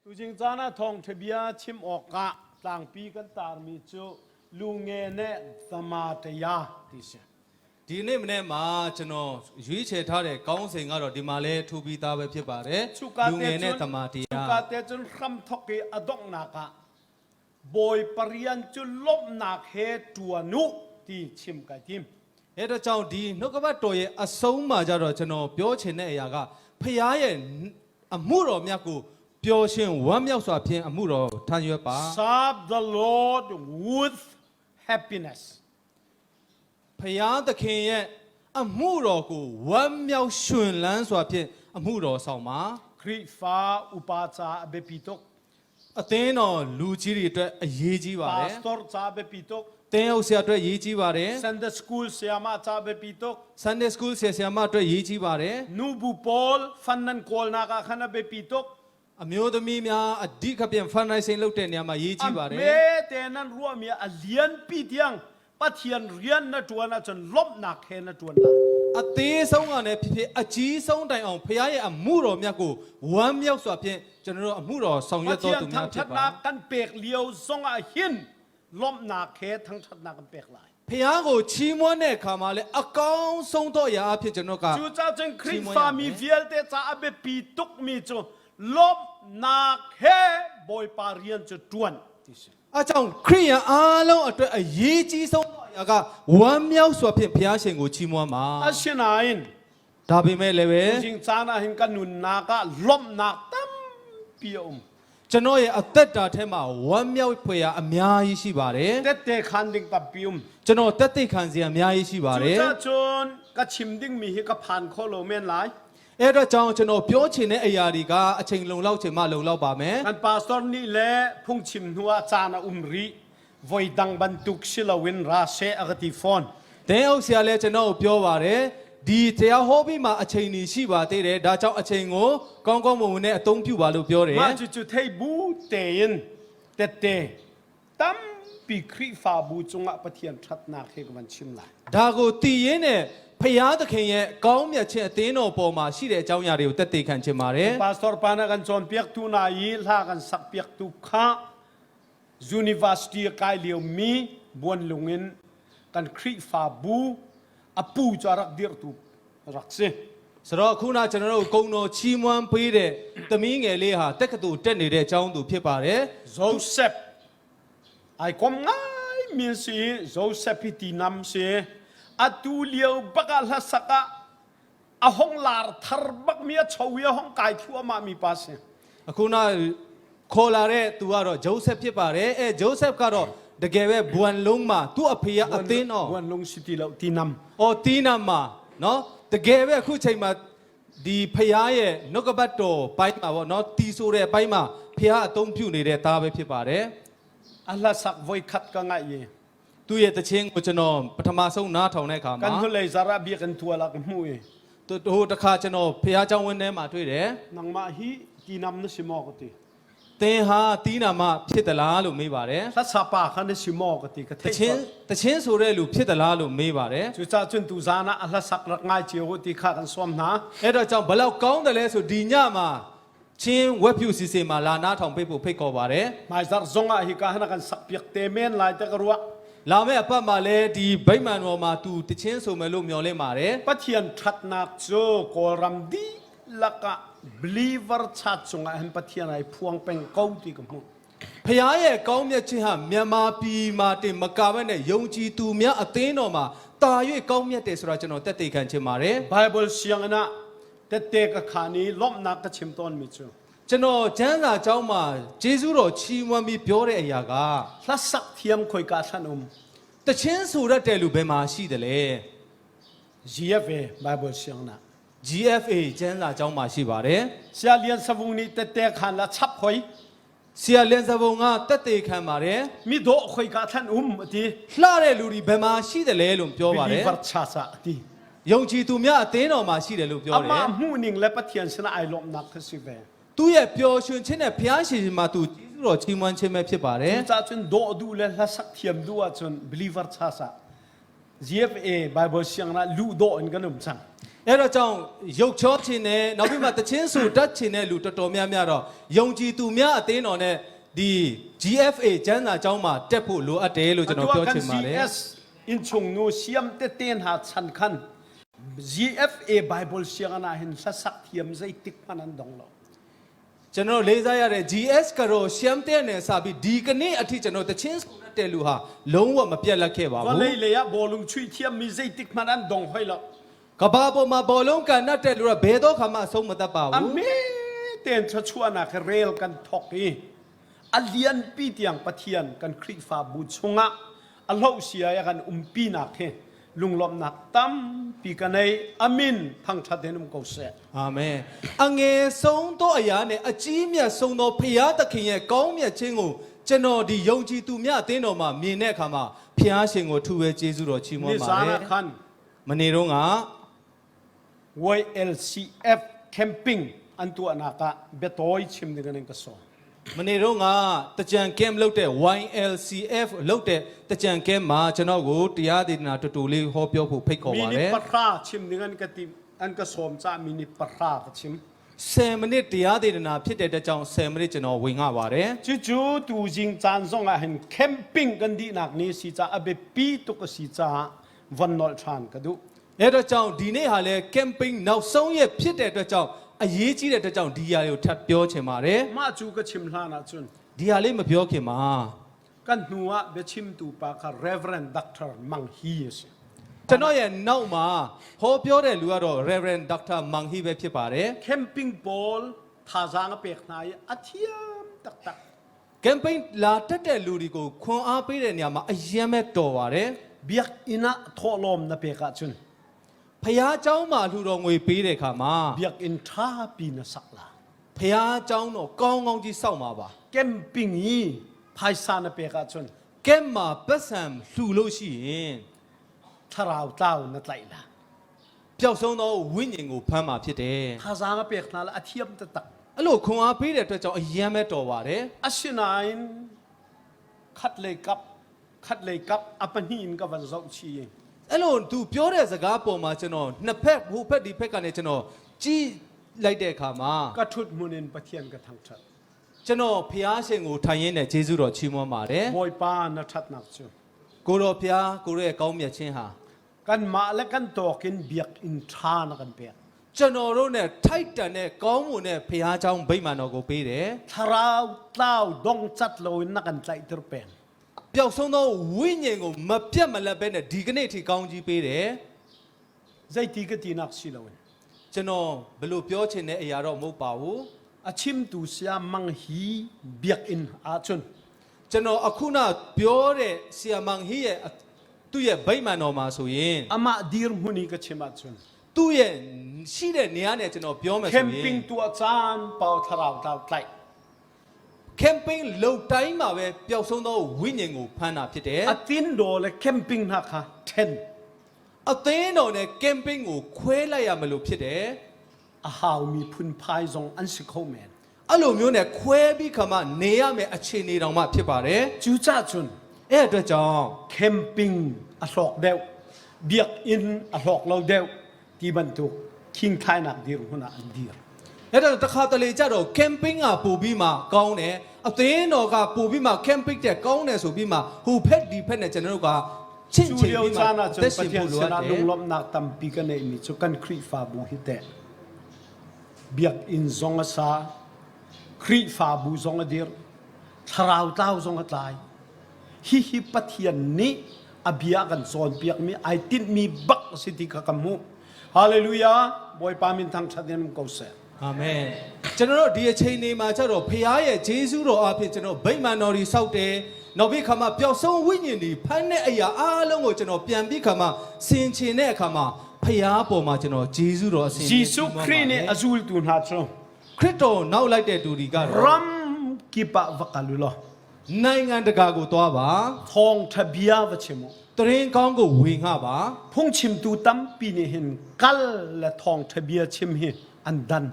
Tuzing caan ah thawngṭha bia chim awkah tlangpi kan taarmi cu Lunge ne Tamataya ti si. ဒီနေ့မနေ့မှာကျွန်တော်ရွေးချယ်ထားတဲ့ကောင်းစဉ်ကတော့ဒီမှာလဲထူပြီးသားပဲဖြစ်ပါတယ် Cuka လူ te ငယ်နဲ့ cun တမာတရား cuka te cun hramthok i a donghnak ah Bawipa rian cu lawmhnak he ṭuan u ti chim kai tim. အဲ့တော့ကြောင့်ဒီနှုတ်ကပတ်တော်ရဲ့အဆုံးမှာကြတော့ကျွန်တော်ပြောချင်တဲ့အရာကဖခင်ရဲ့အမှုတော်မြတ်ကိုပျော်ရွှင်ဝမ်းမြောက်စွာဖြင့်အမှုတော်ထမ်းရွက်ပါ Serve the Lord with happiness. ဖခင်သခင်ရဲ့အမှုတော်ကိုဝမ်းမြောက်ရွှင်လန်းစွာဖြင့်အမှုတော်ဆောင်ပါ Khrihfa upa ca a biapi tuk. အသင်းတော်လူကြီးတွေအတွက်အရေးကြီးပါတယ် Pastor ca a biapi tuk. တင်းအုပ်ဆရာအတွက်အရေးကြီးပါတယ် Sunday school sayama ca a biapi tuk. Sunday School ဆရာဆရာမအတွက်အရေးကြီးပါတယ် Nubu pawl fund nan kawlnak ah khan a biapi tuk. အမျိုးသမီးများအဓိကပြန် fundraising လုပ်တဲ့နေရာမှာအရေးကြီးပါတယ် Me te nan ruahmi a lianpi tiang Pathian rian na ṭuan ahcun lawmhnak he na ṭuan lai. အသေးဆုံးကလည်းဖြစ်ဖြစ်အကြီးဆုံးတိုင်အောင်ဖခင်ရဲ့အမှုတော်မြတ်ကိုဝမ်းမြောက်စွာဖြင့်ကျွန်တော်တို့အမှုတော်ဆောင်ရွက်တော် Pathian သူများဖြစ်ပါ thangṭhatnak kan pek lio zongah hin lawmhnak he thangṭhatnak kan pek lai. ဖခင်ကိုချီးမွမ်းတဲ့အခါမှာလည်းအကောင်းဆုံးသောအရာအဖြစ်ကျွန်တော်က Cucaah cun Chim Khrihfami vialte ca a biapi tukmi cu lawmhnak he Bawipa rian cu ṭuan ti si. အကြောင်းခရိယန်အားလုံးအတွက်အရေးကြီးဆုံးသောအရာကဝမ်းမြောက်စွာဖြင့်ဖခင်ရှင်ကိုချီးမွမ်းပါ Asinain ဒါပေမဲ့လည်းပဲ tuzing caan ah hin kan nunnak ah lawmhnak tampi a um. ကျွန်တော်ရဲ့အသက်တာထဲမှာဝမ်းမြောက်ဖွယ်ရာအများကြီးရှိပါတယ် Tette khan ding tampi um. ကျွန်တော်တက်သိခံစရာအများကြီးရှိပါတယ် Cucaah cun ka chim dingmi hi ka phan kho lo men lai. အဲ့တော့ကြောင့်ကျွန်တော်ပြောချင်တဲ့အရာတွေကအချိန်လုံလောက်ချိန်မှလုံလောက်ပါမယ် Kan pastor nih le phungchim hnu ah caan a um rih. Voi dang bantuk si loin ra seh a ka ti fawn. ။တင်းအုပ်ဆရာလည်းကျွန်တော်ကိုပြောပါတယ်ဒီတရားဟောပြီးမှအချိန်ကြီးရှိပါသေးတယ်ဒါကြောင့်အချိန်ကိုကောင်းကောင်းမွန်မွန်နဲ့အသုံးပြုပါလို့ပြောတယ် Mah cucu thei bu tein tette tampi Khrihfabu cungah Pathian ṭhatnak he ka van chim lai. ။ဒါကိုတည်ရင်းနဲ့ဖရာသခင်ရဲ့ကောင်းမြတ်ခြင်းအသင်းတော်ပေါ်မှာရှိတဲ့အကြောင်းအရာတွေကိုတက်သိခံခြင်းပါတယ် Pastor pa na kan cawnpiaktu hna i hla kan sakpiaktu kha university a kai liomi buanlung in kan Khrihfabu a pu cu a rak dirhtu rak si. ။ဆိုတော့ခုနကျွန်တော်တို့ဂုံတော်ချီးမွမ်းပေးတဲ့သမီးငယ်လေးဟာတက္ကသိုလ်တက်နေတဲ့အကြောင်းသူဖြစ်ပါတယ် Joseph ai kom ngai min si Joseph hi ti nam si atu lio bak ah hlasak ah a hong lar thar bak mi a cho i a hong kai thluahmah mi pa si. ။အခုနခေါ်လာတဲ့သူကတော့ဂျိုးဆက်ဖြစ်ပါတယ်။အဲဂျိုးဆက်ကတော့တကယ်ပဲဘွမ်လုံးမှာသူ့အဖေကအသင်းတော် Buan lung si ti lo ti nam. အော်တီးနာမှာနော်တကယ်ပဲအခုချိန်မှာဒီဖရားရဲ့နှုတ်ကပတ်တော်ပိုင်းမှာပေါ့နော်တီးဆိုတဲ့အပိုင်းမှာဖရားအသုံးပြုနေတဲ့သားပဲဖြစ်ပါတယ် A hlasak voi khat ka ngai i သူ့ရဲ့တခြင်းကိုကျွန်တော်ပထမဆုံးနားထောင်တဲ့အခါမှာ kan hnulei zar ah biakinn tual ah ka hmuh i သူဟိုတစ်ခါကျွန်တော်ဖရားเจ้าဝင်းထဲမှာတွေ့တယ် nangmah hi ti nam na si maw ka ti. သင်ဟာတီးနာမဖြစ်သလားလို့မေးပါတယ် Hlasa pa kha na si maw ka ti ka theih တခြင်း colh. တခြင်းဆိုတဲ့လူဖြစ်သလားလို့မေးပါတယ် Cucaah cun tuzaan ah a hlasak rak ngai cio u ti kha kan sawm hna. အဲ့တော့ကြောင့်ဘလောက်ကောင်းတယ်လဲဆိုဒီညမှာချင်းဝက်ဖြူစီစီမှာလာနာထောင်ပေးဖို့ဖိတ်ခေါ်ပါတယ် Hmaizarh zong ah hika han a kan sakpiak te men lai te ka ruah. လာမယ့်အပတ်မှာလည်းဒီဗိမာန်တော်မှာသူတချင်းဆိုမယ်လို့မျှော်လင့်ပါတယ် Pathian ṭhatnak cu Kawlram dihlak ah believer chat cungah hin Pathian ai phuang peng ko ti ka hmuh. ဖခင်ရဲ့ကောင်းမြတ်ခြင်းဟာမြန်မာပြည်မှာတင်မကဘဲနဲ့ယုံကြည်သူများအသင်းတော်မှာတာ၍ကောင်းမြတ်တယ်ဆိုတာကျွန်တော်တက်သိခံချင်ပါတယ် Bible sianginn ah tette ka khaan i lawmhnak ka chim tawnmi cu ကျွန်တော်ကျမ်းစာကျောင်းမှာဂျေဇုတော်ချီးမွမ်းပြီးပြောတဲ့အရာက hlasak thiam khoika hlan um တချင်းဆိုရတဲ့လူဘယ်မှာရှိတယ်လဲ GFA Bible sianginn ah. GFA ကျမ်းစာကျောင်းမှာရှိပါတယ် Saya Lian Savung nih tette khaan la chap khoi ဆရာလင်ဇဘုံကတက်သိခံပါတယ် mi dawh khoika hlan um ti လှတဲ့လူတွေဘယ်မှာရှိတယ်လဲလို့ပြောပါတယ် believer cha sa ti. ယုံကြည်သူများအသင်းတော်မှာရှိတယ်လို့ပြောတယ် Amah hmuhning le Pathian sinah ai lawmhnak kha si ve. သူ့ရဲ့ပျော်ရွှင်ခြင်းနဲ့ဖျားရှင်ရှင်မှာသူကျေးဇူးတော်ချီးမွမ်းခြင်းပဲဖြစ်ပါတယ် Cucaah cun dawh duh le hlasak thiam duh ahcun believer cha sa GFA Bible sianginn ah luh dawh in kan um cang. အဲ့တော့ကြောင့်ရုပ်ချောခြင်းနဲ့နောက်ပြီးမှတချင်းဆူတတ်ခြင်းနဲ့လူတော်တော်များများတော့ယုံကြည်သူများအသင်းတော်နဲ့ဒီ GFA ကျမ်းစာကျောင်းမှာတက်ဖို့လိုအပ်တယ်လို့ကျွန်တော် Atu ah ပြော kan ချင်ပါတယ် GS innchung nu siam tete hna chan khan GFA Bible sianginn ah hin hlasak thiam zeitik hmanh an dong lo. ကျွန်တော်လေးစားရတဲ့ GS ကတော့ရှမ်းတဲ့နယ်စပြီးဒီကနေ့အထိကျွန်တော်တချင်းဆူတတ်တဲ့လူဟာလုံးဝမပြတ်လက်ခဲ့ပါဘူး Vawlei lei ah bawlung chuih thiam mi zeitik hmanh an dong hoi lo. ကဘာပေါ်မှာဘောလုံးကန်တတ်တဲ့လူကဘယ်တော့ခါမှအဆုံးမတတ်ပါ A ဘူး me ten thluachuahnak hi rel kan thok i a lianpi tiang Pathian kan Khrihfabu chungah a hlohsia i a kan umpinak hi lunglawmhnak tampi ka nei. Amin thangṭhat in um ko seh. အာမင်အငယ်ဆုံးသောအရာနဲ့အကြီးမြတ်ဆုံးသောဖရာသခင်ရဲ့ကောင်းမြတ်ခြင်းကိုကျွန်တော်ဒီယုံကြည်သူများအသင်းတော်မှာမြင်တဲ့အခါမှာဖျားရှင်ကိုထူပဲကျေးဇူးတော်ချီးမွမ်းပါ Nizan တယ် ah khan မနေ့တော့က YLCF camping an tuahnak ah biatawi chim ding in ka sawm. မနေ့တော့ကတကြံကဲလုပ်တဲ့ YLCF လုပ်တဲ့တကြံကဲမှာကျွန်တော်ကိုတရားဒေသနာတူတူလေးဟောပြောဖို့ဖိတ်ခေါ် Mi ပါတယ် nih pahra chim ding an ka tim an ka sawm caah mi nih pahra ka chim. 10မိနစ်တရားဒေသနာဖြစ်တဲ့အတွက်ကြောင့်10မိနစ်ကျွန်တော်ဝင်ငှပါတယ် Cucu tuzing caan zong ah hin camping kan dihnak ni si caah a biapi tuk a si caah von nolh ṭhan ka duh. အဲ့တော့ကြောင့်ဒီနေ့ဟာလဲ camping နောက်ဆုံးရက်ဖြစ်တဲ့အတွက်ကြောင့်အရေးကြီးတဲ့အတွက်ကြောင့်ဒီဟာလေးကိုထပ်ပြောချင်ပါတယ် Mah cu ka chim hlan ahcun ဒီဟာလေးမပြောခင်မှာ kan hnu ah biachimtu pa kha Reverend Dr. Mang Hi a si. ကျွန်တော်ရဲ့နောက်မှာဟောပြောတဲ့လူကတော့ Reverend Dr. Mang Hi ပဲဖြစ်ပါတယ် Camping pawl thazaang a pek hna i a thiam taktak. campaign လာတက်တဲ့လူတွေကိုခွန်အားပေးတဲ့နေရာမှာအရင်မဲ့တော်ပါတယ် Biakinn ah thawhlawm na pek ahcun ဖျားเจ้าမှာလှူတော်ငွေပေးတဲ့အခါမှာ biakinn ṭhapi na sak la. ဖျားเจ้าတော့ကောင်းကောင်းကြီးစောင့်ပါပါ Camping i phaisa na pek ahcun ကဲမှာပတ်စံလှူလို့ရှိရင် thlarau tlau na tlaih la. ပျောက်ဆုံးသောဝိညာဉ်ကိုဖမ်းမှာဖြစ်တယ် Thazaang a pek hna la a thiam taktak. အဲ့လိုခွန်အားပေးတဲ့အတွက်ကြောင့်အယံမဲ့တော်ပါတယ် Asinain khat lei kap khat lei kap a pahnih in ka van zoh chih i အဲ့လိုသူပြောတဲ့စကားပေါ်မှာကျွန်တော်နှစ်ဖက်ဟိုဖက်ဒီဖက်ကနေကျွန်တော်ကြည့်လိုက်တဲ့အခါမှာ ka ṭhut hmun in Pathian ka thangṭhat. ကျွန်တော်ဖျားရှင်ကိုထိုင်ရင်းနဲ့ယေရှုတော်ချီးမွမ်းပါတယ် Bawipa na ṭhatnak cu ကိုတော်ဖျားကိုရဲ့ကောင်းမြတ်ခြင်းဟာ kanmah le kan tawk in biakinn ṭha na kan pek. ကျွန်တော်တို့နဲ့ထိုက်တန်တဲ့ကောင်းမွန်တဲ့ဖျားเจ้าဗိမာန်တော်ကိုပေးတယ် Thlarau tlau dong cat loin na kan tlaihter peng. ပျောက်ဆုံးသောဝိညာဉ်ကိုမပြတ်မလတ်ပဲနဲ့ဒီကနေ့အထိကောင်းကြီးပေးတယ် Zeiti ka tinak si loin. ကျွန်တော်ဘယ်လို့ပြောချင်တဲ့အရာတော့မဟုတ်ပါဘူး A chimtu sia mang hi biakinn ahcun ကျွန်တော်အခုနပြောတဲ့ဆီယာမန်ဟီရဲ့သူ့ရဲ့ဗိမာန်တော်မှာဆိုရင် amah dirhmun i ka chim ahcun သူ့ရဲ့ရှိတဲ့နေရာနဲ့ကျွန်တော်ပြောမယ်ဆိုရင် camping tuah caan pau thlarau tlau tlaih. camping လုံတိုင်းမှာပဲပျောက်ဆုံးသောဝိညာဉ်ကိုဖမ်းတာဖြစ်တယ် A tin do le camping hna kha then အသင်းတော်နဲ့ camping ကိုခွဲလိုက်ရမလို့ဖြစ်တယ် a haumi phunphai zong an si kho men. အဲ့လိုမျိုးနဲ့ခွဲပြီးခါမှနေရမယ်အခြေအနေတောင်မှဖြစ်ပါတယ် Cucaah cun အဲ့အတွက်ကြောင့် camping a hlawk deuh biakinn a hlawk lo deuh ti bantuk khingthlainak dirhmun ah an dir. အဲ့တော့တစ်ခါတလေကြတော့ camping ကပို့ပြီးမှကောင်းတယ်အသင်းတော်ကပို့ပြီးမှ camping တဲ့ကောင်းတယ်ဆိုပြီးမှဟိုဖက်ဒီဖက်နဲ့ကျွန်တော်တို့ကချင့် Cu lio ချိန်ပြီးမှ caan ah cun သက်ရှင် Pathian ဖို့လိုအပ် sinah တယ် lunglawmhnak tampi ka neihmi cu kan Khrihfabu hi teh biakinn zong a sa, Khrihfabu zong a dir, thlarau tlau zong a tlai. Hihi Pathian nih a bia kan cawnpiakmi ai tinhmi bak a si ti kha ka hmuh. Hallelujah! Bawipa min thangṭhat in um ko seh. အာမင်ကျွန်တော်တို့ဒီအချိန်နေမှာကျတော့ဖခင်ရဲ့ဂျေဇုတော်အဖြစ်ကျွန်တော်ဗိမာန်တော်ကြီးစောက်တယ်နောက်ပြီးခါမှပျောက်ဆုံးဝိညာဉ်တွေဖမ်းတဲ့အရာအားလုံးကိုကျွန်တော်ပြန်ပြီးခါမှဆင်ခြင်တဲ့အခါမှာဖခင်ပေါ်မှာကျွန်တော်ဂျေဇုတော်အစဉ် Jesuh Khrih nih a zultu hna cu ခရစ်တော်နောက်လိုက်တဲ့သူတွေကတော့ ram kip ah va kal u law နိုင်ငံတကာကိုသွားပါ thawngṭha bia va chim u. တရင်ကောင်းကိုဝေငှပါ Phungchimtu tampi nih hin kal le thawngṭha bia chim hi an dan.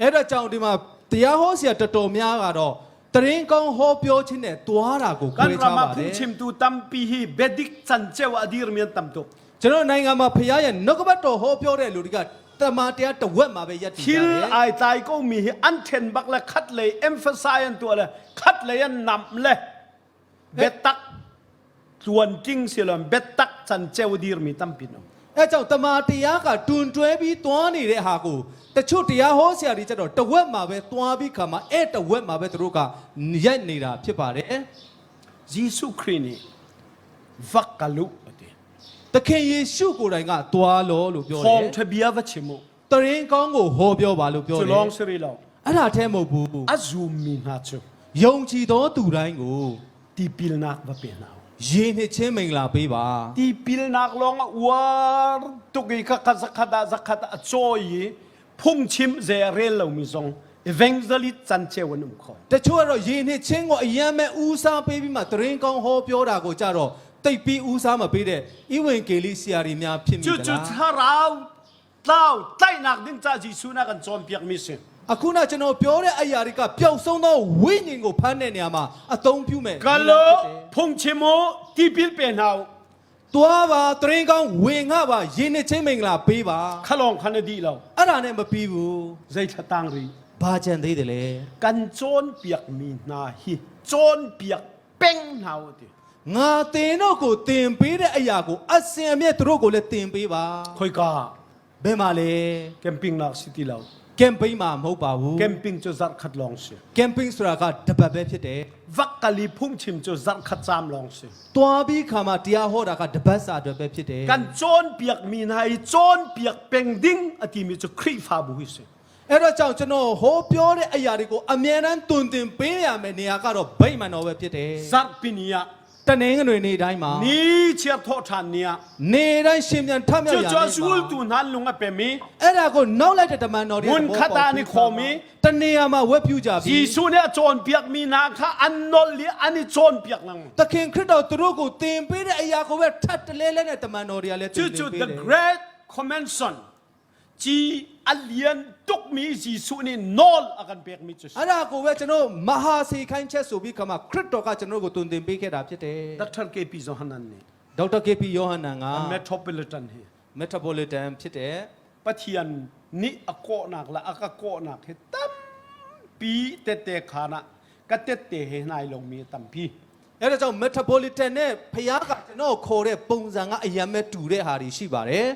အဲ့ဒါကြောင့်ဒီမှာတရားဟောဆရာတော်တော်များကတော့တရင်ကောင်းဟောပြောခြင်းနဲ့သွားတာကို Kan ခွဲခြား ram ah ပါတယ် phungchimtu tampi hi biadik canceu a dirmi an tam tuk. ကျွန်တော်နိုင်ငံမှာဖခင်ရဲ့နှုတ်ကပတ်တော်ဟောပြောတဲ့လူတွေကတမန်တရားတဝက်မှာပဲရပ်တည်ကြ Thil တယ် ai tlai ko mi hi an then bak le khat lei emphasize an tuah le khat lei an namh le biatak tluantling siloin biatak canceu dir mi tampi an um. အဲကြောင့်တမန်တရားကတွန်တွဲပြီးသွားနေတဲ့ဟာကိုတချို့တရားဟောဆရာတွေကျတော့တဝက်မှာပဲသွားပြီးခါမှာအဲ့တဝက်မှာပဲသူတို့ကရပ်နေတာဖြစ်ပါတယ် Jesuh Khrih nih vak ka luh a ti. သခင်ယေရှုကိုယ်တိုင်ကသွားလို့လို့ပြောတယ် Thawngṭha bia va chim u. တရင်ကောင်းကိုဟောပြောပါလို့ပြော Cu တယ် lawng si rih lo. အဲ့ဒါထဲမဟုတ်ဘူး A zummi hna cu ယုံကြည်သောသူတိုင်းကို tipilnak va pe hna u. ရေနှစ်ချင်းမင်္ဂလာပေးပါ Tipilnak lawng a uar tuk i kha kha zakhat ah zakhat ah a cawi i phungchim zei a rel lomi zong evangelist canceu an um kho. တချို့ကတော့ရေနှစ်ချင်းကိုအယံမဲ့ဦးစားပေးပြီးမှတရင်ကောင်းဟောပြောတာကိုကြတော့တိတ်ပြီးဦးစားမပေးတဲ့ဣဝံဂေလိဆရာတွေများဖြစ်မိသ Cucu လား thlarau tlau tlaihnak ding ca Jesuh na kan cawnpiakmi si. အခုနကျွန်တော်ပြောတဲ့အရာတွေကပျောက်ဆုံးသောဝိညာဉ်ကိုဖမ်းတဲ့နေရာမှာအသုံးပြုမယ် Ka lo phungchim u tipil pe hna u. သွားပါတရင်ကောင်းဝင်ငါပါရေနှစ်ချင်းမင်္ဂလာပေးပါ Kha lawng kha na dih lo. အဲ့ဒါနဲ့မပြီးဘူး Zei thla tang rih. ဘာကြံသေးတယ်လဲ Kan cawnpiakmi hna hi cawnpiak peng hna u ti. ငါတင်တို့ကိုတင်ပေးတဲ့အရာကိုအစင်အမြဲသူတို့ကိုလည်းတင်ပေးပါ Khoika ဘယ်မှာလဲ camping nak si ti lo. ကမ်ပိန်းမှာမဟုတ်ပါဘူး Camping cu zarh khat lawng si. ကမ်ပိန်းဆိုတာကတပတ်ပဲဖြစ်တယ် Vak kali phungchim cu zarh khat caam lawng si. တွားပြီးခါမှာတရားဟောတာကတပတ်စာအတွက်ပဲဖြစ်တယ် Kan cawnpiakmi hna hi cawnpiak peng ding a timi cu Khrihfabu hi si. အဲ့တော့ကြောင့်ကျွန်တော်ဟောပြောတဲ့အရာတွေကိုအမြဲတမ်းတွင်တင်ပေးရမယ်နေရာကတော့ဗိမာန်တော်ပဲဖြစ်တယ် Zarhpi ni ah တနင်္ဂနွေနေ့တိုင်းမှာ ni chiar thawh ṭhan ni ah နေတိုင်းရှင်ပြန်ထမြောက်ရ cucu မယ် zultu hna lung a pem i အဲ့ဒါကိုနောက်လိုက်တဲ့တမန်တော်တွေ မွန်ခတ်တာနိခေါ်မီ တနေရာမှာဝက်ပြူကြပြီ Jesuh nih a cawnpiakmi hna kha an nol i an i cawnpiak lengmang. သခင်ခရစ်တော်သူတို့ကိုသင်ပေးတဲ့အရာကိုပဲထပ်တလဲလဲနဲ့တမန်တော်တွေကလည်းသင် Cucu the ပေးတယ် Great Commission ci a lian tukmi Jesuh nih nawl a kan pekmi cu si. အဲ့ဒါကိုပဲကျွန်တော်မဟာစေခိုင်းချက်ဆိုပြီးခါမှာခရစ်တော်ကကျွန်တော်တို့ကိုတွင်သင်ပေးခဲ့တာဖြစ်တယ် Dr. K.P. Johanan nih ဒေါက်တာ KP ယောဟန်နန်က Metropolitan hi Metropolitan ဖြစ်တဲ့ Pathian nih a kawhnak le a ka kawhnak hi tampi tette khan ah ka tette he nai lomi tampi. အဲ့ဒါကြောင့် Metropolitan နဲ့ဖခင်ကကျွန်တော်ခေါ်တဲ့ပုံစံကအယံမဲ့တူတဲ့ဟာတွေရှိပါတယ်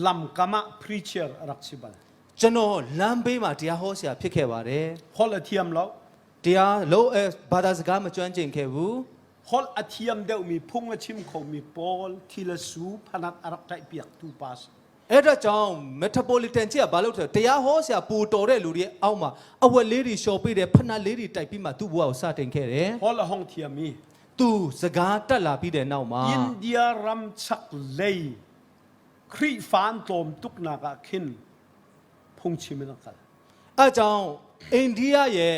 Lamkam ah preacher a rak si bal. ကျွန်တော်လမ်းဘေးမှာတရားဟောဆရာဖြစ်ခဲ့ပါတယ် Holh a thiam lo. တရားလုံးအဲဘာသာစကားမကျွမ်းကျင်ခဲ့ဘူး Holh a thiam deuhmi phung a chim khomi pawl thil a su phanat a rak tlaihpiaktu pa si. အဲ့ဒါကြောင့် Metropolitan ကြီးကဘာလုပ်တယ်တရားဟောဆရာပူတော်တဲ့လူတွေအောက်မှာအဝက်လေးတွေလျှော်ပေးတယ်ဖနက်လေးတွေတိုက်ပြီးမှသူ့ဘဝကိုစတင်ခဲ့တယ် Holh a hong thiam i သူစကားတက်လာပြီးတဲ့နောက်မှာ India ram chaklei Khrihfa an tlawm tuknak ah khin phungchim in a kal. အဲကြောင့်အိန္ဒိယရဲ့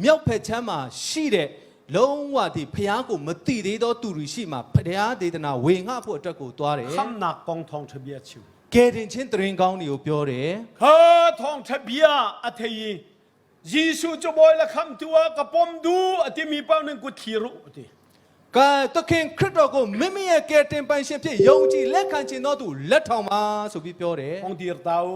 မြောက်ဖက်ချမ်းမှာရှိတဲ့လုံးဝဒီဖျားကိုမတိသေးသောသူတွေရှိမှာဖျားဒေသနာဝေငှဖို့အတွက်ကိုသွားတယ် Khamnak kong thawngṭha bia chim. ကယ်တင်ချင်းတရင်ကောင်းတွေကိုပြောတယ် Kha thawngṭha bia a thei i Jesuh cu bawi le khamtu ah ka pom duh a timi paoh nih kut thlir u a ti. ကဲသခင်ခရစ်တော်ကိုမိမိရဲ့ကယ်တင်ပိုင်ရှင်ဖြစ်ယုံကြည်လက်ခံခြင်းတော်သူလက်ထောင်ပါဆိုပြီးပြောတယ် Hong dir ta u.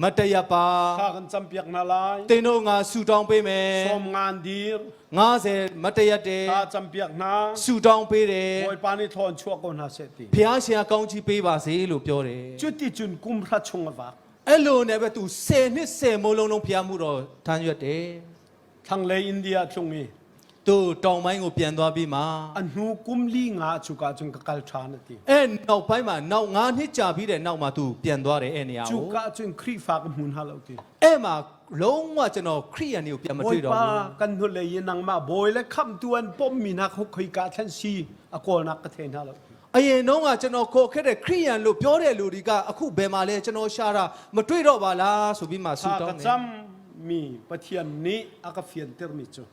မတရပါ Kha kan campiak hna lai. တင်တို့ငါဆူတောင်းပေးမယ် Som ngan dir. 90မတရက်တယ် Kha campiak hna. ဆူတောင်းပေးတယ် Bawipa nih thawn chuah ko hna seh ti. ဖျားရှင်ကကောင်းချီးပေးပါစေလို့ပြောတယ် Cuti cun kum hra chung a vak. အဲ့လိုနဲ့ပဲသူ10နှစ်10မိုးလုံးလုံးဖျားမှုတော့ထမ်းရွက်တယ် Thlanglei India tlung i သူတောင်ပိုင်းကိုပြန်သွားပြီးမှ a hnu kum li nga cuka cun ka kal ṭhan a ti. အဲ့နောက်ပိုင်းမှာနောက်9နှစ်ကြာပြီးတဲ့နောက်မှာသူပြန်သွားတယ်အဲ့နေရာကို Cuka cun Khrihfa ka hmun hna lo ti. အဲ့မှာလုံးဝကျွန်တော်ခရိယန်တွေကိုပြန်မတွေ့တော့ Bawipa ဘူး kan hnulei i nangmah bawi le khamhtu an pommi hna kha khoika thlan si a kawlnak ka thei hna lo. အရင်တော့ကကျွန်တော်ခေါ်ခဲ့တဲ့ခရိယန်လို့ပြောတဲ့လူတွေကအခုဘယ်မှာလဲကျွန်တော်ရှာတာမတွေ့တော့ပါလားဆိုပြီးမှဆူ Tha တော ka င်းတယ် cammi Pathian nih a ka fiantermi cu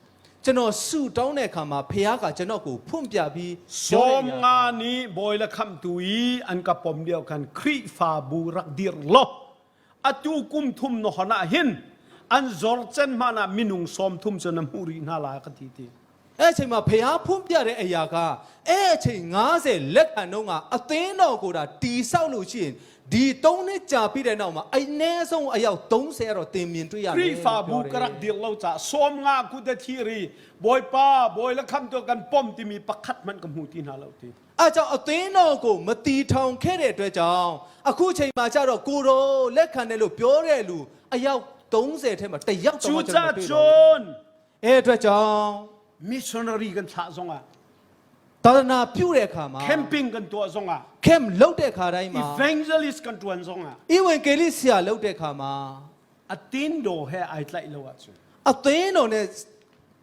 ကျွန်တော်ဆူတောင်းတဲ့အခါမှာဖခင်ကကျွန်တော်ကိုဖွင့်ပြပြီးပြော sawm တဲ့အရာ nga nih bawi le khamhtu i an ka pom lio khan Khrihfabu rak dir law atu kum thum na hon ah hin an zor cen hmanh ah minung sawm thum cu na hmuh rih hna lai ka ti ti. အဲ့အချိန်မှာဖျားဖုံးပြတဲ့အရာကအဲ့အချိန်90လက်ခံတော့ကအသင်းတော်ကိုဒါတီဆောက်လို့ရှိရင်ဒီ3နှစ်ကြာပြီးတဲ့နောက်မှာအနည်းဆုံးအယောက်30ကတော့တင်မြင်တွေ့ရမယ် Khrihfabu ka rak dir lo caah 50 kut a thi ri Bawipa bawi le khamtu kan pom timi pakhat hmanh ka hmu ti hna lo ti. အဲကြောင့်အသင်းတော်ကိုမတီထောင်ခဲ့တဲ့အတွက်ကြောင့်အခုချိန်မှာကျတော့ကိုရိုလက်ခံတယ်လို့ပြောတဲ့လူအယောက်30ထဲမှာတစ်ယောက်တော့ကျွန်တော်မတွေ့တော့ Cucacun အဲအတွက်ကြောင့် missionary kan thlah zongah သာသနာပြုတဲ့အခါမှာ camping kan tuah zongah camp လုပ်တဲ့အခါတိုင်းမှာ evangelist kan tuan zongah ဧဝံဂေလိဆရာလုပ်တဲ့အခါမှာ a tin do he ai tlai lo ahcun အသင်းတော်နဲ့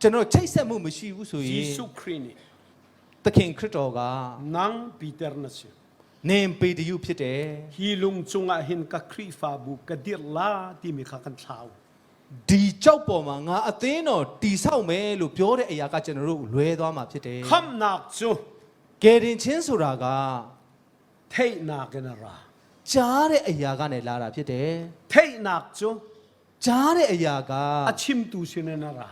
ကျွန်တော်ချိတ်ဆက်မှုမရှိဘူးဆိုရင် Jesuh Khrih nih သခင်ခရစ်တော်က nang Peter na si နင်ပေတရုဖြစ်တယ် hi lung cungah hin ka Khrihfabu ka dir la timi kha kan thlau ဒီကြောက်ပေါ်မှာငါအသင်းတော်တီဆောက်မယ်လို့ပြောတဲ့အရာကကျွန်တော်တို့လွဲသွားမှာဖြစ်တယ် khamnak cu ကယ်တင်ချင်းဆိုတာက theihnak in a ra ကြားတဲ့အရာကနေလာတာဖြစ်တယ် theihnak cu ကြားတဲ့အရာက a chimtu sin in a ra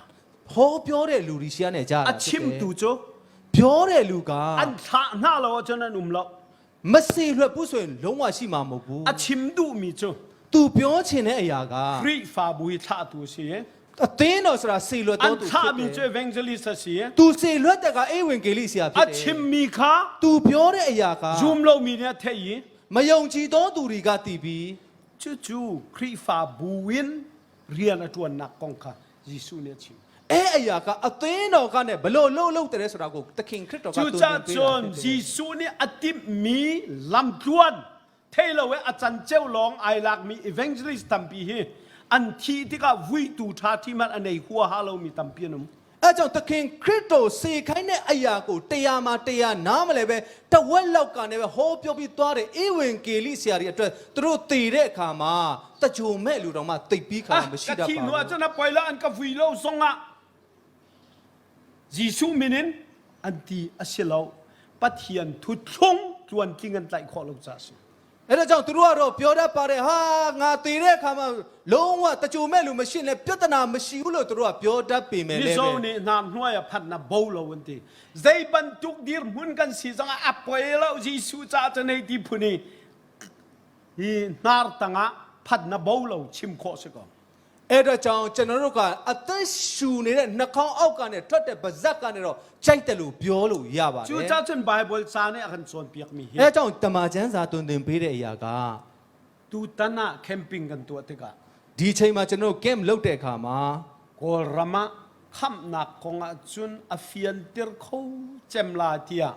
ဟောပြောတဲ့လူတွေရှိကနေကြားတာ a ဖြစ်တယ် chimtu cu ပြောတဲ့လူက an thlah hna lo ahcun an um lo မစေလွတ်ဘူးဆိုရင်လုံးဝရှိမှာမဟုတ်ဘူး a chim duhmi cu သူပြောချင်တဲ့အရာက Khrihfabu hi thlahtu si အသင်းတော်ဆိုတာစေလွတ် an တော်သူဖြစ် thlahmi တယ် cu evangelist a si သူစေလွတ်တဲ့ကဧဝံဂေလိဆရာ a ဖြစ်တယ် chimmi kha သူပြောတဲ့အရာက zum lomi nih a theih i မယုံကြည်သောသူတွေကတည်ပြီး cucu Khrihfabu in rian a ṭuannak kong kha Jesuh nih a chim. အဲ့အရာကအသင်းတော်ကနဲ့ဘလို့လှုပ်လှုပ်တယ်ဆိုတာကိုသခင်ခရစ်တော်ကသူ Cucaah သင်ပေး cun တာဖြစ်တယ် Jesuh nih a timhmi lamtluan thei lo i a canceu lawng ai lakmi evangelist tampi hi an thih tikah vuitu ṭha ṭhi hmanh a nei huaha lomi tampi an um. အဲကြောင့်သခင်ခရစ်တော်စေခိုင်းတဲ့အရာကိုတရားမှာတရားနားမလဲပဲတဝက်လောက်ကနေပဲဟောပြောပြီးသွားတဲ့ဧဝံဂေလိဆရာတွေအတွက်သူတို့တည်တဲ့အခါမှာတကြိုမဲ့လူတော်မှတိတ်ပြီးခါ Ah, မရှိ ka တတ် thih ပါ hnu ဘူး ahcun a poi lo an ka vui lo zongah Jesuh min in an ti a si lo. Pathian thuthlung tluantling an tlaih khawh lo caah a si. အဲ့ဒါကြောင့်သူတို့ကတော့ပြောတတ်ပါတယ်ဟာငါတည်တဲ့အခါမှာလုံးဝတကြိုမဲ့လူမရှိနဲ့ပြဿနာမရှိဘူးလို့သူတို့ကပြောတတ်ပေမဲ့လည်း Mizo nih hna hnuai ah phat na bo lo an ti. Zei bantuk dirhmun kan si zongah a poi lo Jesuh caah cun hei ti phun i hi hnar tangah phat na bo lo chim khawh si ko. အဲ့ဒါကြောင့်ကျွန်တော်တို့ကအသက်ရှူနေတဲ့နှာခေါင်းအောက်ကနေထွက်တဲ့ပါဇက်ကနေတော့ကြိုက်တယ်လို့ပြောလို့ရပါတယ် Cucaah cun Bible ca nih a kan cawnpiakmi hi အဲကြောင့်တမန်ကျမ်းစာတွင်တင်ပေးတဲ့အရာက tutan ah camping kan tuah tikah ဒီချိန်မှာကျွန်တော်တို့ camp လုပ်တဲ့အခါမှာ Kawlram ah khamhnak kong ah cun a fianter kho cem la tiah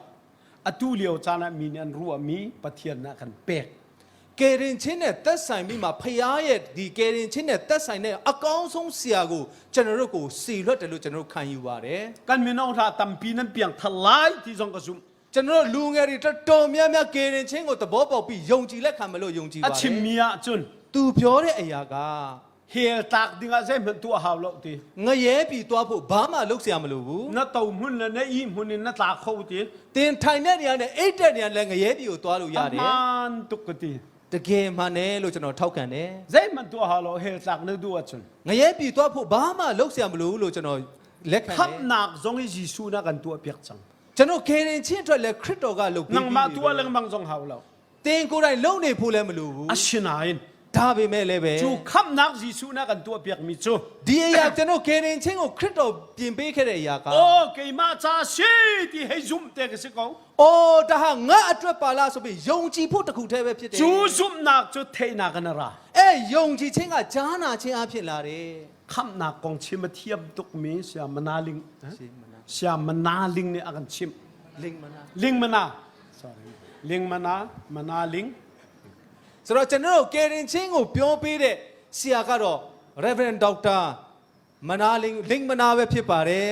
atu lio caan ah mi nih an ruahmi Pathian nih a kan pek. ကယ်တင်ချင်းနဲ့သက်ဆိုင်ပြီးမှဖရားရဲ့ဒီကယ်တင်ချင်းနဲ့သက်ဆိုင်တဲ့အကောင်းဆုံးဆရာကိုကျွန်တော်တို့ကိုစီလွတ်တယ်လို့ကျွန်တော်တို့ခံယူပါတယ် Kan mino hna tampi nan piang thal lai ti zong ka zumh. ကျွန်တော်တို့လူငယ်တွေတော်တော်များများကယ်တင်ချင်းကိုသဘောပေါက်ပြီးယုံကြည်လက်ခံမလို့ယုံကြည် A ပါတယ် chimmi ah cun သူပြောတဲ့အရာက hell tlak ding ah zeihmanh tuah hau lo ti. ငရဲပြီးသွားဖို့ဘာမှလုပ်เสียမလိုဘူး Na to hmun le na ih hmun in na tla kho ti. တင်ထိုင်တဲ့နေရာနဲ့အိတ်တဲ့နေရာနဲ့ငရဲပြီးကိုသွားလို့ရတယ် Aman tuk ka ti. တကယ်မှန်တယ်လို့ကျွန်တော်ထောက်ခံတယ် Zeihmanh tuah hau lo hell tlak na duh ahcun. ငရဲပြီးသွားဖို့ဘာမှလုပ်เสียမလိုဘူးလို့ကျွန်တော်လက်ခံတယ် Khamhnak zong hi Jesuh na kan tuah piak cang. ကျွန်တော်ခေရင်ချင်းအတွက်လည်းခရစ်တော်ကလုပ်ပေးပြီး Nangmah tuah lengmang zong hau lo. တင်ကိုယ်တိုင်လုံနေဖို့လည်းမလိုဘူး Asinain ဒါပေမဲ့လည်းပဲ cu khamhnak Jesuh na kan tuah piakmi cu ဒီအရာကျွန်တော်ခေရင်ချင်းကိုခရစ်တော်ပြင်ပေးခဲ့တဲ့အရာက aw keimah ca si ti hei zumh te ka si ko. အော်ဒါဟာငါအတွက်ပါလားဆိုပြီးယုံကြည်ဖို့တခုတည်းပဲဖြစ်တယ် Cu zumhnak cu theihnak in a ra. အဲယုံကြည်ခြင်းကကြားနာခြင်းအဖြစ်လာတယ် Khamhnak kong chim a thiam tukmi Saya Manaling. Saya Manaling nih a kan chimh. လင်မနာ Ling Mana. Sorry. Ling Mana, Manaling. ဆိုတော့ကျွန်တော်တို့ကယ်တင်ချင်းကိုပြောပေးတဲ့ဆရာကတော့ Reverend Doctor မနာလင်လင်မနာပဲဖြစ်ပါတယ်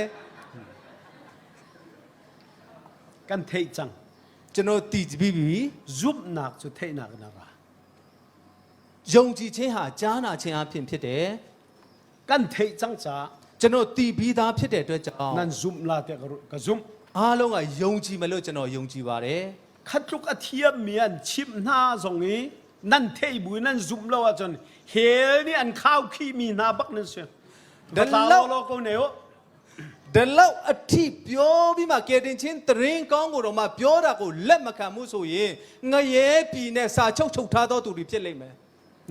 Kan theih cang. ကျွန်တော်တည်ပြီးပြီ Zumhnak cu theihnak in a ra. ယုံကြည်ခြင်းဟာကြားနာခြင်းအဖြစ်ဖြစ်တယ် Kan theih cang caah ကျွန်တော်တည်ပြီးသားဖြစ်တဲ့အတွက်ကြောင့် nan zumh la tiah ka ruah- ka zumh. အားလုံးကယုံကြည်မလို့ကျွန်တော်ယုံကြည်ပါတယ် Khat tluk a thiammi an chimh hna zong i nan theih bu in nan zumh lo ahcun hell nih an khaukhihmi hna bak nan si. Dan Va tla lo- law law ko ne u. ဒီလောက်အထိပြောပြီးမှကယ်တင်ချင်းတရင်ကောင်းကိုတော့မှပြောတာကိုလက်မခံမှုဆိုရင်ငရဲပြည်နဲ့စာချုပ်ချုပ်ထားသောသူတွေဖြစ်လိမ့်မယ်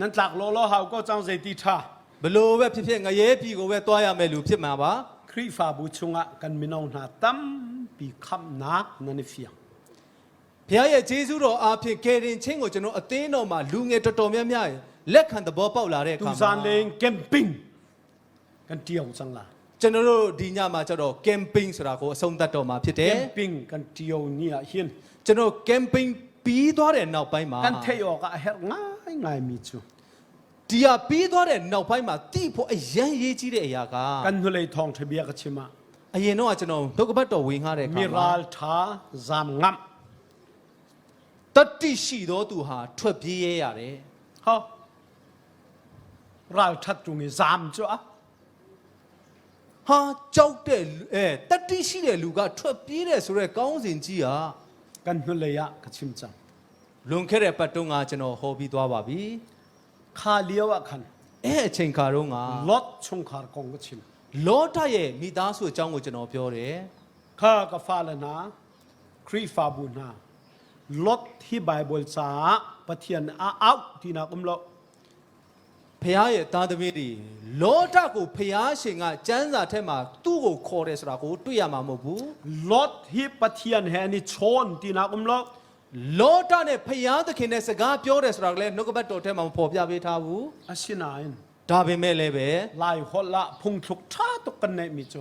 Nan tlak lo lo hau ko cang zeiti tha. ဘလို့ပဲဖြစ်ဖြစ်ငရဲပြည်ကိုပဲတွားရမယ်လူဖြစ်မှာပါ Khrihfabu chungah kan mino hna tampi khamnak nan i fiang. ဘုရားရဲ့ဂျေဇုတော်အားဖြင့်ကယ်တင်ချင်းကိုကျွန်တော်အသင်းတော်မှာလူငယ်တော်တော်များများလက်ခံသဘောပေါက်လာတဲ့အခါမှာ Tuzan leng camping kan tiau cang la. ကျွန်တော်တို့ဒီညမှာကျတော့ camping ဆိုတာကိုအဆုံးသတ်တော်မှာဖြစ်တယ် Camping kan tiau ni ah hin. ကျွန်တော် camping ပြီးသွားတဲ့နောက်ပိုင်းမှာ Kan thei awk ah a herh ngai ngai mi cu. ဒီဟာပြီးသွားတဲ့နောက်ပိုင်းမှာတိဖို့အရန်ရေးကြီးတဲ့အရာက Kan hnulei thawng tha bia ka chim ah အရင်တော့ကကျွန်တော်ဒုက္ခပတ်တော်ဝင်ငှတဲ့အခါ mi မှာ ral tha zam ngam. တတိရှိသောသူဟာထွက်ပြေးရရတယ် Ho. Ral that tung i zam cu ah. ဟာကြောက်တဲ့လူအဲတတိရှိတဲ့လူကထွက်ပြေးတယ်ဆိုတော့ကောင်းစဉ်ကြီးဟာ Kan hnulei ah ka chim cang. လွန်ခဲ့တဲ့ပတ်တုန်းကကျွန်တော်ဟောပြီးသွားပါပြီ Kha lio ah khan အဲအချိန်ခါတုန်းက Lot chungkhar kong ka chim. လောတရဲ့မိသားစုအကြောင်းကိုကျွန်တော်ပြောတယ် Kha ka fa le hna Khrihfabu hna Lot hi Bible caah Pathian a auh tinak um lo. ဖះရဲ့သားသမီးတွေလောတကိုဖះရှင်ကကျမ်းစာထက်မှာသူ့ကိုခေါ်တယ်ဆိုတာကိုတွေ့ရမှာမဟုတ်ဘူး Lot hi Pathian he an i chawn tinak um lo. လောတနဲ့ဖះသခင်နဲ့စကားပြောတယ်ဆိုတာကလည်းနှုတ်ကပတ်တော်ထဲမှာမဖော်ပြပေးထားဘူး Asinain ဒါပေမဲ့လည်းပဲ Lai holh ah phungthluk ṭha tuk kan neihmi cu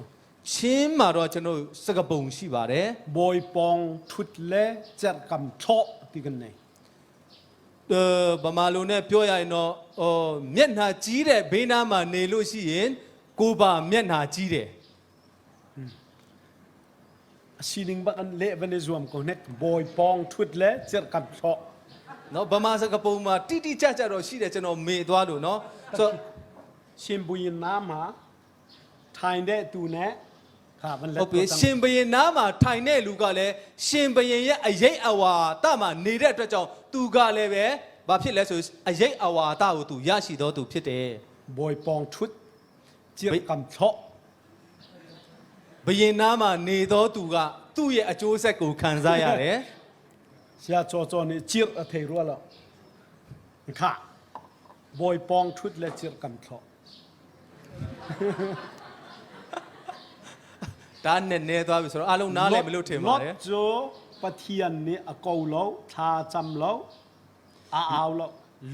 ချင်းမှာတော့ကျွန်တော်စကပုံရှိပါတယ် bawi pawng ṭhut le cerhkam thlawh ti kan nei. အဲဗမာလူနဲ့ပြောရရင်တော့အော်မျက်နှာကြီးတဲ့ဘေးနားမှာနေလို့ရှိရင်ကိုပါမျက်နှာကြီးတယ် A sining bak an leh van i zuam ko hnek bawi pawng ṭhut le cerhkam thlawh. နော်ဗမာစကပုံမှာတိတိကျကျတော့ရှိတယ်ကျွန်တော်မေ့သွားလို့နော်ဆိုတော့ Simbuyin nam ha thain de tu ne kha van let ဟုတ်ပြီ ko cang. ရှင်ဘရင်နားမှာထိုင်တဲ့လူကလည်းရှင်ဘရင်ရဲ့အရေးအဝါတမှာနေတဲ့အတွက်ကြောင့်သူကလည်းပဲဘာဖြစ်လဲဆိုအရေးအဝါတကိုသူရရှိတော်သူဖြစ်တယ် Bawi pawng ṭhut cerhkam thlawh. ဘရင်နားမှာနေတော်သူကသူ့ရဲ့အကျိုးဆက်ကိုခံစားရတယ် Sia cho cho nih cirh a thei rua lo. Kha bawi pawng ṭhut le cirhkam thlawh. ဒါနဲ့နေသွားပြီဆိုတော့အလုံးနားလည်းမလို့ထင်ပါတယ် Lot cu Pathian nih a ko lo, thla cam lo, a au lo.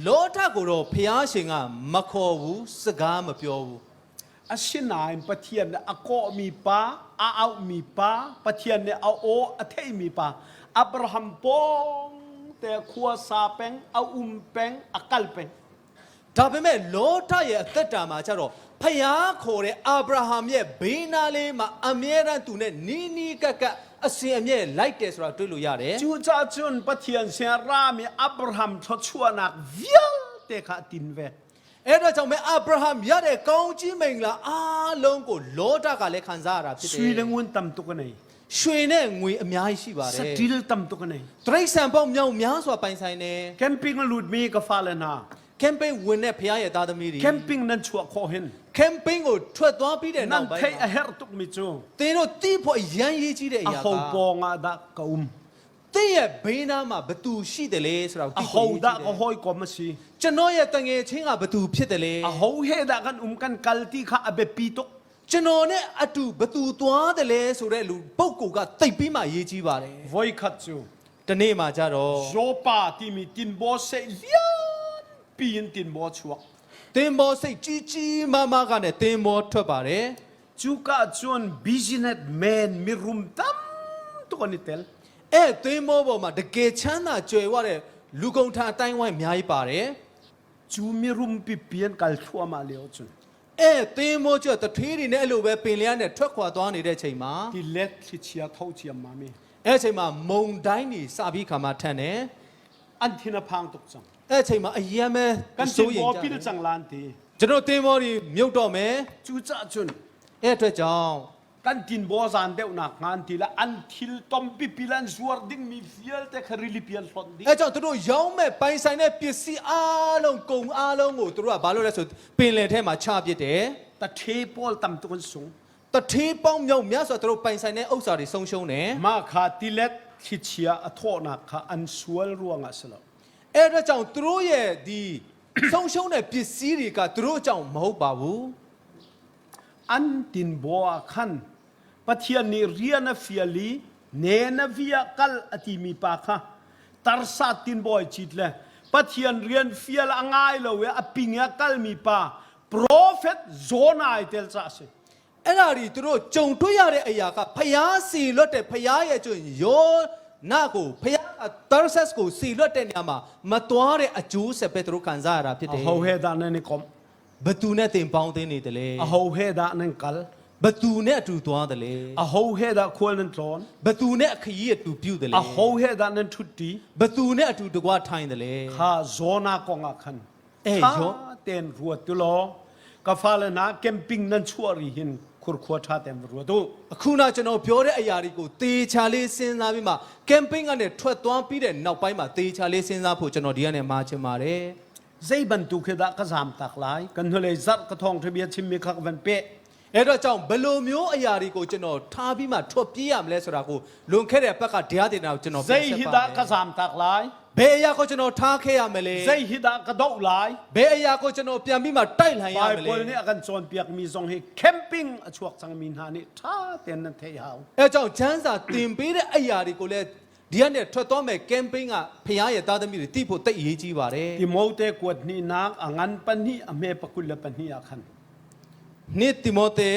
လောထကိုတော့ဖျားရှင်ကမခေါ်ဘူးစကားမပြောဘူး Asinain Pathian nih a kawhmi pa, a auhmi pa, Pathian nih a aw a theihmi pa, Abraham pawng te khua sa peng, a um peng, a kal peng. ဒါပေမဲ့လောထရဲ့အသက်တာမှာကျတော့ဖျားခေါ်တဲ့အာဗြဟံရဲ့ဘေးနားလေးမှာအမြဲတမ်းသူနဲ့နီးနီးကပ်ကပ်အစဉ်အမြဲလိုက်တယ်ဆိုတာတွေ့လို့ရတယ် Cucaah cun Pathian sin a rami Abraham thluachuahnak vialte kha a tin ve. အဲ့တော့ကြောင့်မဲအာဗြဟံရတဲ့ကောင်းကြီးမင်္ဂလာအားလုံးကိုလောထကလည်းခံစားရတာဖြစ်တယ် Sui le ngun tam tuk a nei. ရွှေနဲ့ငွေအများကြီးရှိပါတယ် Satil tam tuk a nei. တရိษံပေါင်းမြောင်များစွာပိုင်ဆိုင်တယ် Camping a lutmi ka fale hna. ကမ်ပိန်းဝင်တဲ့ဖျားရဲ့သားသမီးတွေ Camping nan chuah khawh hin. ကမ်ပိန်းကိုထွက်သွားပြီးတဲ့ Nan နောက်ပိုင်း theih မှာ a herh tukmi cu သင်တို့တိဖို့အရန်ရေးကြီးတဲ့အရာ aho က pawng ah dah ka um. သင်ရဲ့ဘေးနားမှာဘသူရှိတယ်လဲဆိုတာကိုသိဖို့ Aho အရေး dah ကြီးတယ် ka hawikom a si. ကျွန်တော်ရဲ့တငယ်ချင်းကဘသူဖြစ်တယ်လဲ Aho he dah kan um kan kal ti kha a biapi tuk. ကျွန်တော်နဲ့အတူဘသူသွားတယ်လဲဆိုတဲ့လူပုဂ္ဂိုလ်ကတိတ်ပြီးမှရေးကြီးပါတယ် Voi khat cu တနေ့မှကြတော့ Joppa timi tinbaw seh lianpi in tinbaw chuak. တင်မောစိတ်ကြီးကြီးမားမားကနဲ့တင်မောထွက်ပါတယ် Cuka cun business man mirum tam tuk an i tel. အဲ့တင်မောပေါ်မှာတကယ်ချမ်းသာကြွယ်ဝတဲ့လူကုန်ထအတိုင်းဝိုင်းအများကြီးပါတယ် Cu mirum pipi an kal thluahmah lio cun အဲ့တင်မောကျွတ်တထေးတွေနဲ့အဲ့လိုပဲပင်လျက်နဲ့ထွက်ခွာသွားနေတဲ့ချိန်မှာ tilet thlichia tho ciammam i အဲ့ချိန်မှာမုံတိုင်းတွေစပြီးခါမှထန်တယ် an thin a phang tuk cang. အဲ့ချိန်မှာအယံပဲ Kan စိုးရင် tinbaw ကြတယ် pil cang lan ti. ကျွန်တော်တင်မောတွေမြုပ်တော့မယ် Cucaah cun အဲ့အတွက်ကြောင့် kan tinbaw zan deuhnak hnga an ti la an thil tom pipi le an zuar dingmi vialte kha rili pi an hlonh dih. အဲ့ကြောင့်သူတို့ရောင်းမဲ့ပိုင်ဆိုင်တဲ့ပစ္စည်းအားလုံးကုန်အားလုံးကိုသူတို့ကဘာလို့လဲဆိုပင်လယ်ထဲမှာချပစ်တယ် Tathe pawl tam tuk an sung. တထေးပေါင်းမြောက်များစွာသူတို့ပိုင်ဆိုင်တဲ့ဥစ္စာတွေဆုံးရှုံးတယ် Mah kha tilet thlichia a thawhnak kha an sual ruangah a si lo. အဲ့ဒါကြောင့်သူတို့ရဲ့ဒီဆုံးရှုံးတဲ့ပစ္စည်းတွေကသူတို့ကြောင့်မဟုတ်ပါဘူး An tinbaw ah khan Pathian nih rian a fial i Nineveh ah kal a timi pa kha Tarsa tinbaw ai cit le Pathian rian fial a ngai lo i a ping i a kalmi pa profet Jonah ai tel caah a si. အဲ့ဒါတွေသူတို့ကြုံတွေ့ရတဲ့အရာကဖျားစီလွတ်တဲ့ဖျားရဲ့ကျွယောနာကိုဖျားတာဆက်ကိုစီလွတ်တဲ့နေရာမှာမသွားတဲ့အကျိုးဆက်ပဲသူတို့ခံစားရတာဖြစ်တယ် Aho he dah nan i komh? ဘသူနဲ့တင်ပေါင်းသိနေတယ်လေ Aho he dah nan kal? ဘသူနဲ့အတူသွားတယ်လေ Aho he dah khual nan tlawn? ဘသူနဲ့အခရီးအတူပြုတယ်လေ Aho he dah nan ṭhutṭi? ဘသူနဲ့အတူတကွထိုင်တယ်လေ Kha Jonah kong ah khan Eh, tha Jo- tein ruat tu law ka fale hna camping nan chuah ri hin khurkhua ṭha tein va ruat u. အခုနကျွန်တော်ပြောတဲ့အရာတွေကိုတေချာလေးစဉ်းစားပြီးမှကမ်ပိန်းကနေထွက်သွားပြီးတဲ့နောက်ပိုင်းမှာတေချာလေးစဉ်းစားဖို့ကျွန်တော်ဒီကနေမှာချင်ပါတယ် Zei bantuk hi dah ka zaam tak lai? Kan hnulei zarh ka thawngṭha bia chimmi kha ka van peh. အဲ့တော့ကြောင့်ဘယ်လိုမျိုးအရာတွေကိုကျွန်တော်ထားပြီးမှထွက်ပြေးရမလဲဆိုတာကိုလွန်ခဲ့တဲ့ဘက်ကတရားတင်တာကိုကျွန်တော်ပြန် Zei ဆက် hi dah ပါမယ် ka zaam tak lai? ဘယ်အရာကိုကျွန်တော်ထားခဲ့ရမလဲ Zei hi dah ka doh lai? ဘယ်အရာကိုကျွန်တော်ပြန်ပြီးမှတိုက်လှန်ရမလဲ Baibal nih a kan cawnpiakmi zong hi camping a chuak cangmi hna nih ṭha tein nan theih hau. အဲကြောင့်ချမ်းစာတင်ပေးတဲ့အရာတွေကိုလည်းဒီကနေထွက်သွားမယ်ကမ်ပိန်းကဖခင်ရဲ့သားသမီးတွေတိဖို့တိတ်အရေးကြီးပါတယ် Timote kuat hnihnak a ngan pahnih a hme 22 ah khan. နှစ်တိမောသေ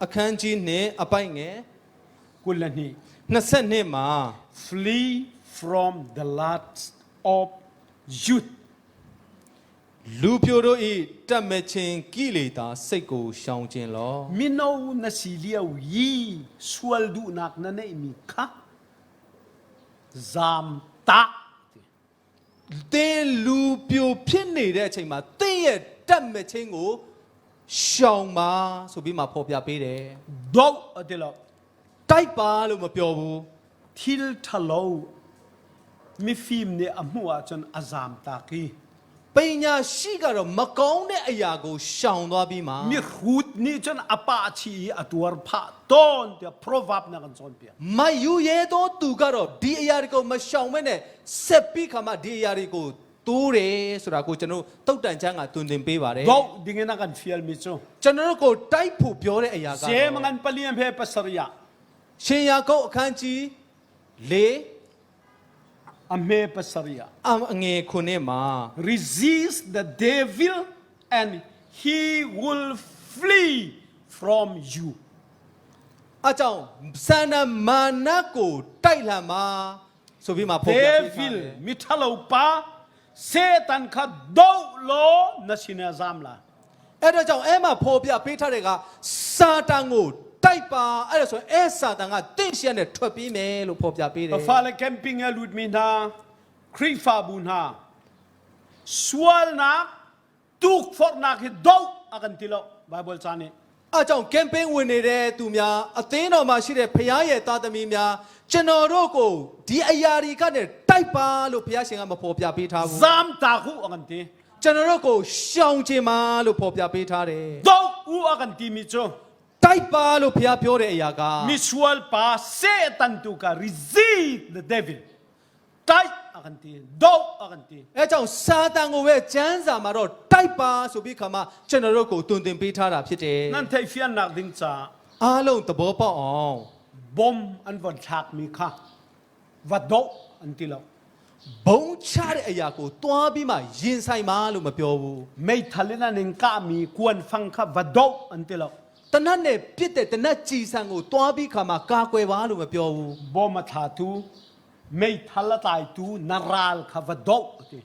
အခန်းကြီးနှစ်အပိုက်ငယ် 22 22မှာ Flee from the lust of youth. လူပြိုတို့ဤတတ်မဲ့ခြင်းကိလေသာစိတ်ကိုရှောင်ခြင်းလော Mino na si lio yi sual duhnak na neihmi kha zam tak. တင်းလူပြိုဖြစ်နေတဲ့အချိန်မှာတင့်ရဲ့တတ်မဲ့ခြင်းကိုရှောင်ပါဆိုပြီးမှဖော်ပြပေးတယ် Doh a ti lo. တိုက်ပါလို့မပြောဘူး Thil ṭhalo mifim nih a hmuh ahcun a zam tak i ပညာရှိကတော့မကောင်းတဲ့အရာကိုရှောင်သွားပြီးမှ mihrut nih cun a pah chih i a tuar phah tawn tiah proverb na kan cawnpiak. မယူရဲသောသူကတော့ဒီအရာတွေကိုမရှောင်မဲနဲ့ဆက်ပြီးခါမှဒီအရာတွေကိုတိုးတယ်ဆိုတာကိုကျွန်တော်တုတ်တန်ချမ်းကတွင်တင်ပေးပါတယ် Doh ding in a kan fialmi cu ကျွန်တော်တို့ကိုတိုက်ဖို့ပြောတဲ့အရာက Sem ngan paliam he pasarih ah ရှင်ယာကုပ်အခန်းကြီး၄ a hme pasarih ah အငယ်ခုနှစ်မှာ resist the devil and he will flee from you. အကြောင်းဆန္ဒမာနကိုတိုက်လှန်ပါဆိုပြီးမှဖော်ပြပေးထားတယ် Devil mithalo pa Satan kha doh law na sin ah zam la. အဲ့ဒါကြောင့်အဲ့မှာဖော်ပြပေးထားတဲ့ကစာတန်ကိုတိုက်ပါအဲ့ဒါဆိုရင်အဲ့စာတန်ကတင့်ရှက်နဲ့ထွက်ပြေးမယ်လို့ဖော်ပြပေးတယ် Ka fale camping a lut mi hna Khrihfabu hna sualnak tukforhnak hi doh a kan ti lo Bible ca nih. အကြောင်းကမ်ပိန်းဝင်နေတဲ့သူများအသင်းတော်မှာရှိတဲ့ဖခင်ရဲ့သားသမီးများကျွန်တော်တို့ကိုဒီအရာတွေကနေတိုက်ပါလို့ဖခင်ရှင်ကမဖော်ပြပေးထားဘူး Zam tak u a kan ti. ကျွန်တော်တို့ကိုရှောင်ခြင်းပါလို့ဖော်ပြပေးထားတယ် Doh u a kan ti mi cu တိုက်ပါလို့ဖခင်ပြောတဲ့အရာက misual pa Satan tu ka resist the devil. Tai a kan ti. Doh a kan ti. အဲကြောင့်စာတန်ကိုပဲကျမ်းစာမှာတော့တိုက်ပါဆိုပြီးခါမှကျွန်တော်တို့ကိုတွင်တင်ပေးထားတာဖြစ်တယ် Nan thei fian nak ding ca အားလုံးသဘောပေါက်အောင် bom an von thlak mi kha va doh an ti lo. ဘုံချတဲ့အရာကိုတွားပြီးမှရင်ဆိုင်ပါလို့မပြောဘူး Meithal in an in kah mi kuan fang kha va doh an ti lo. တနတ်နဲ့ပြစ်တဲ့တနတ်ကြည်ဆန်ကိုတွားပြီးခါမှကာကွယ်ပါလို့မပြောဘူး Bom a thla tu meithal a tlai tu na ral kha va doh a ti.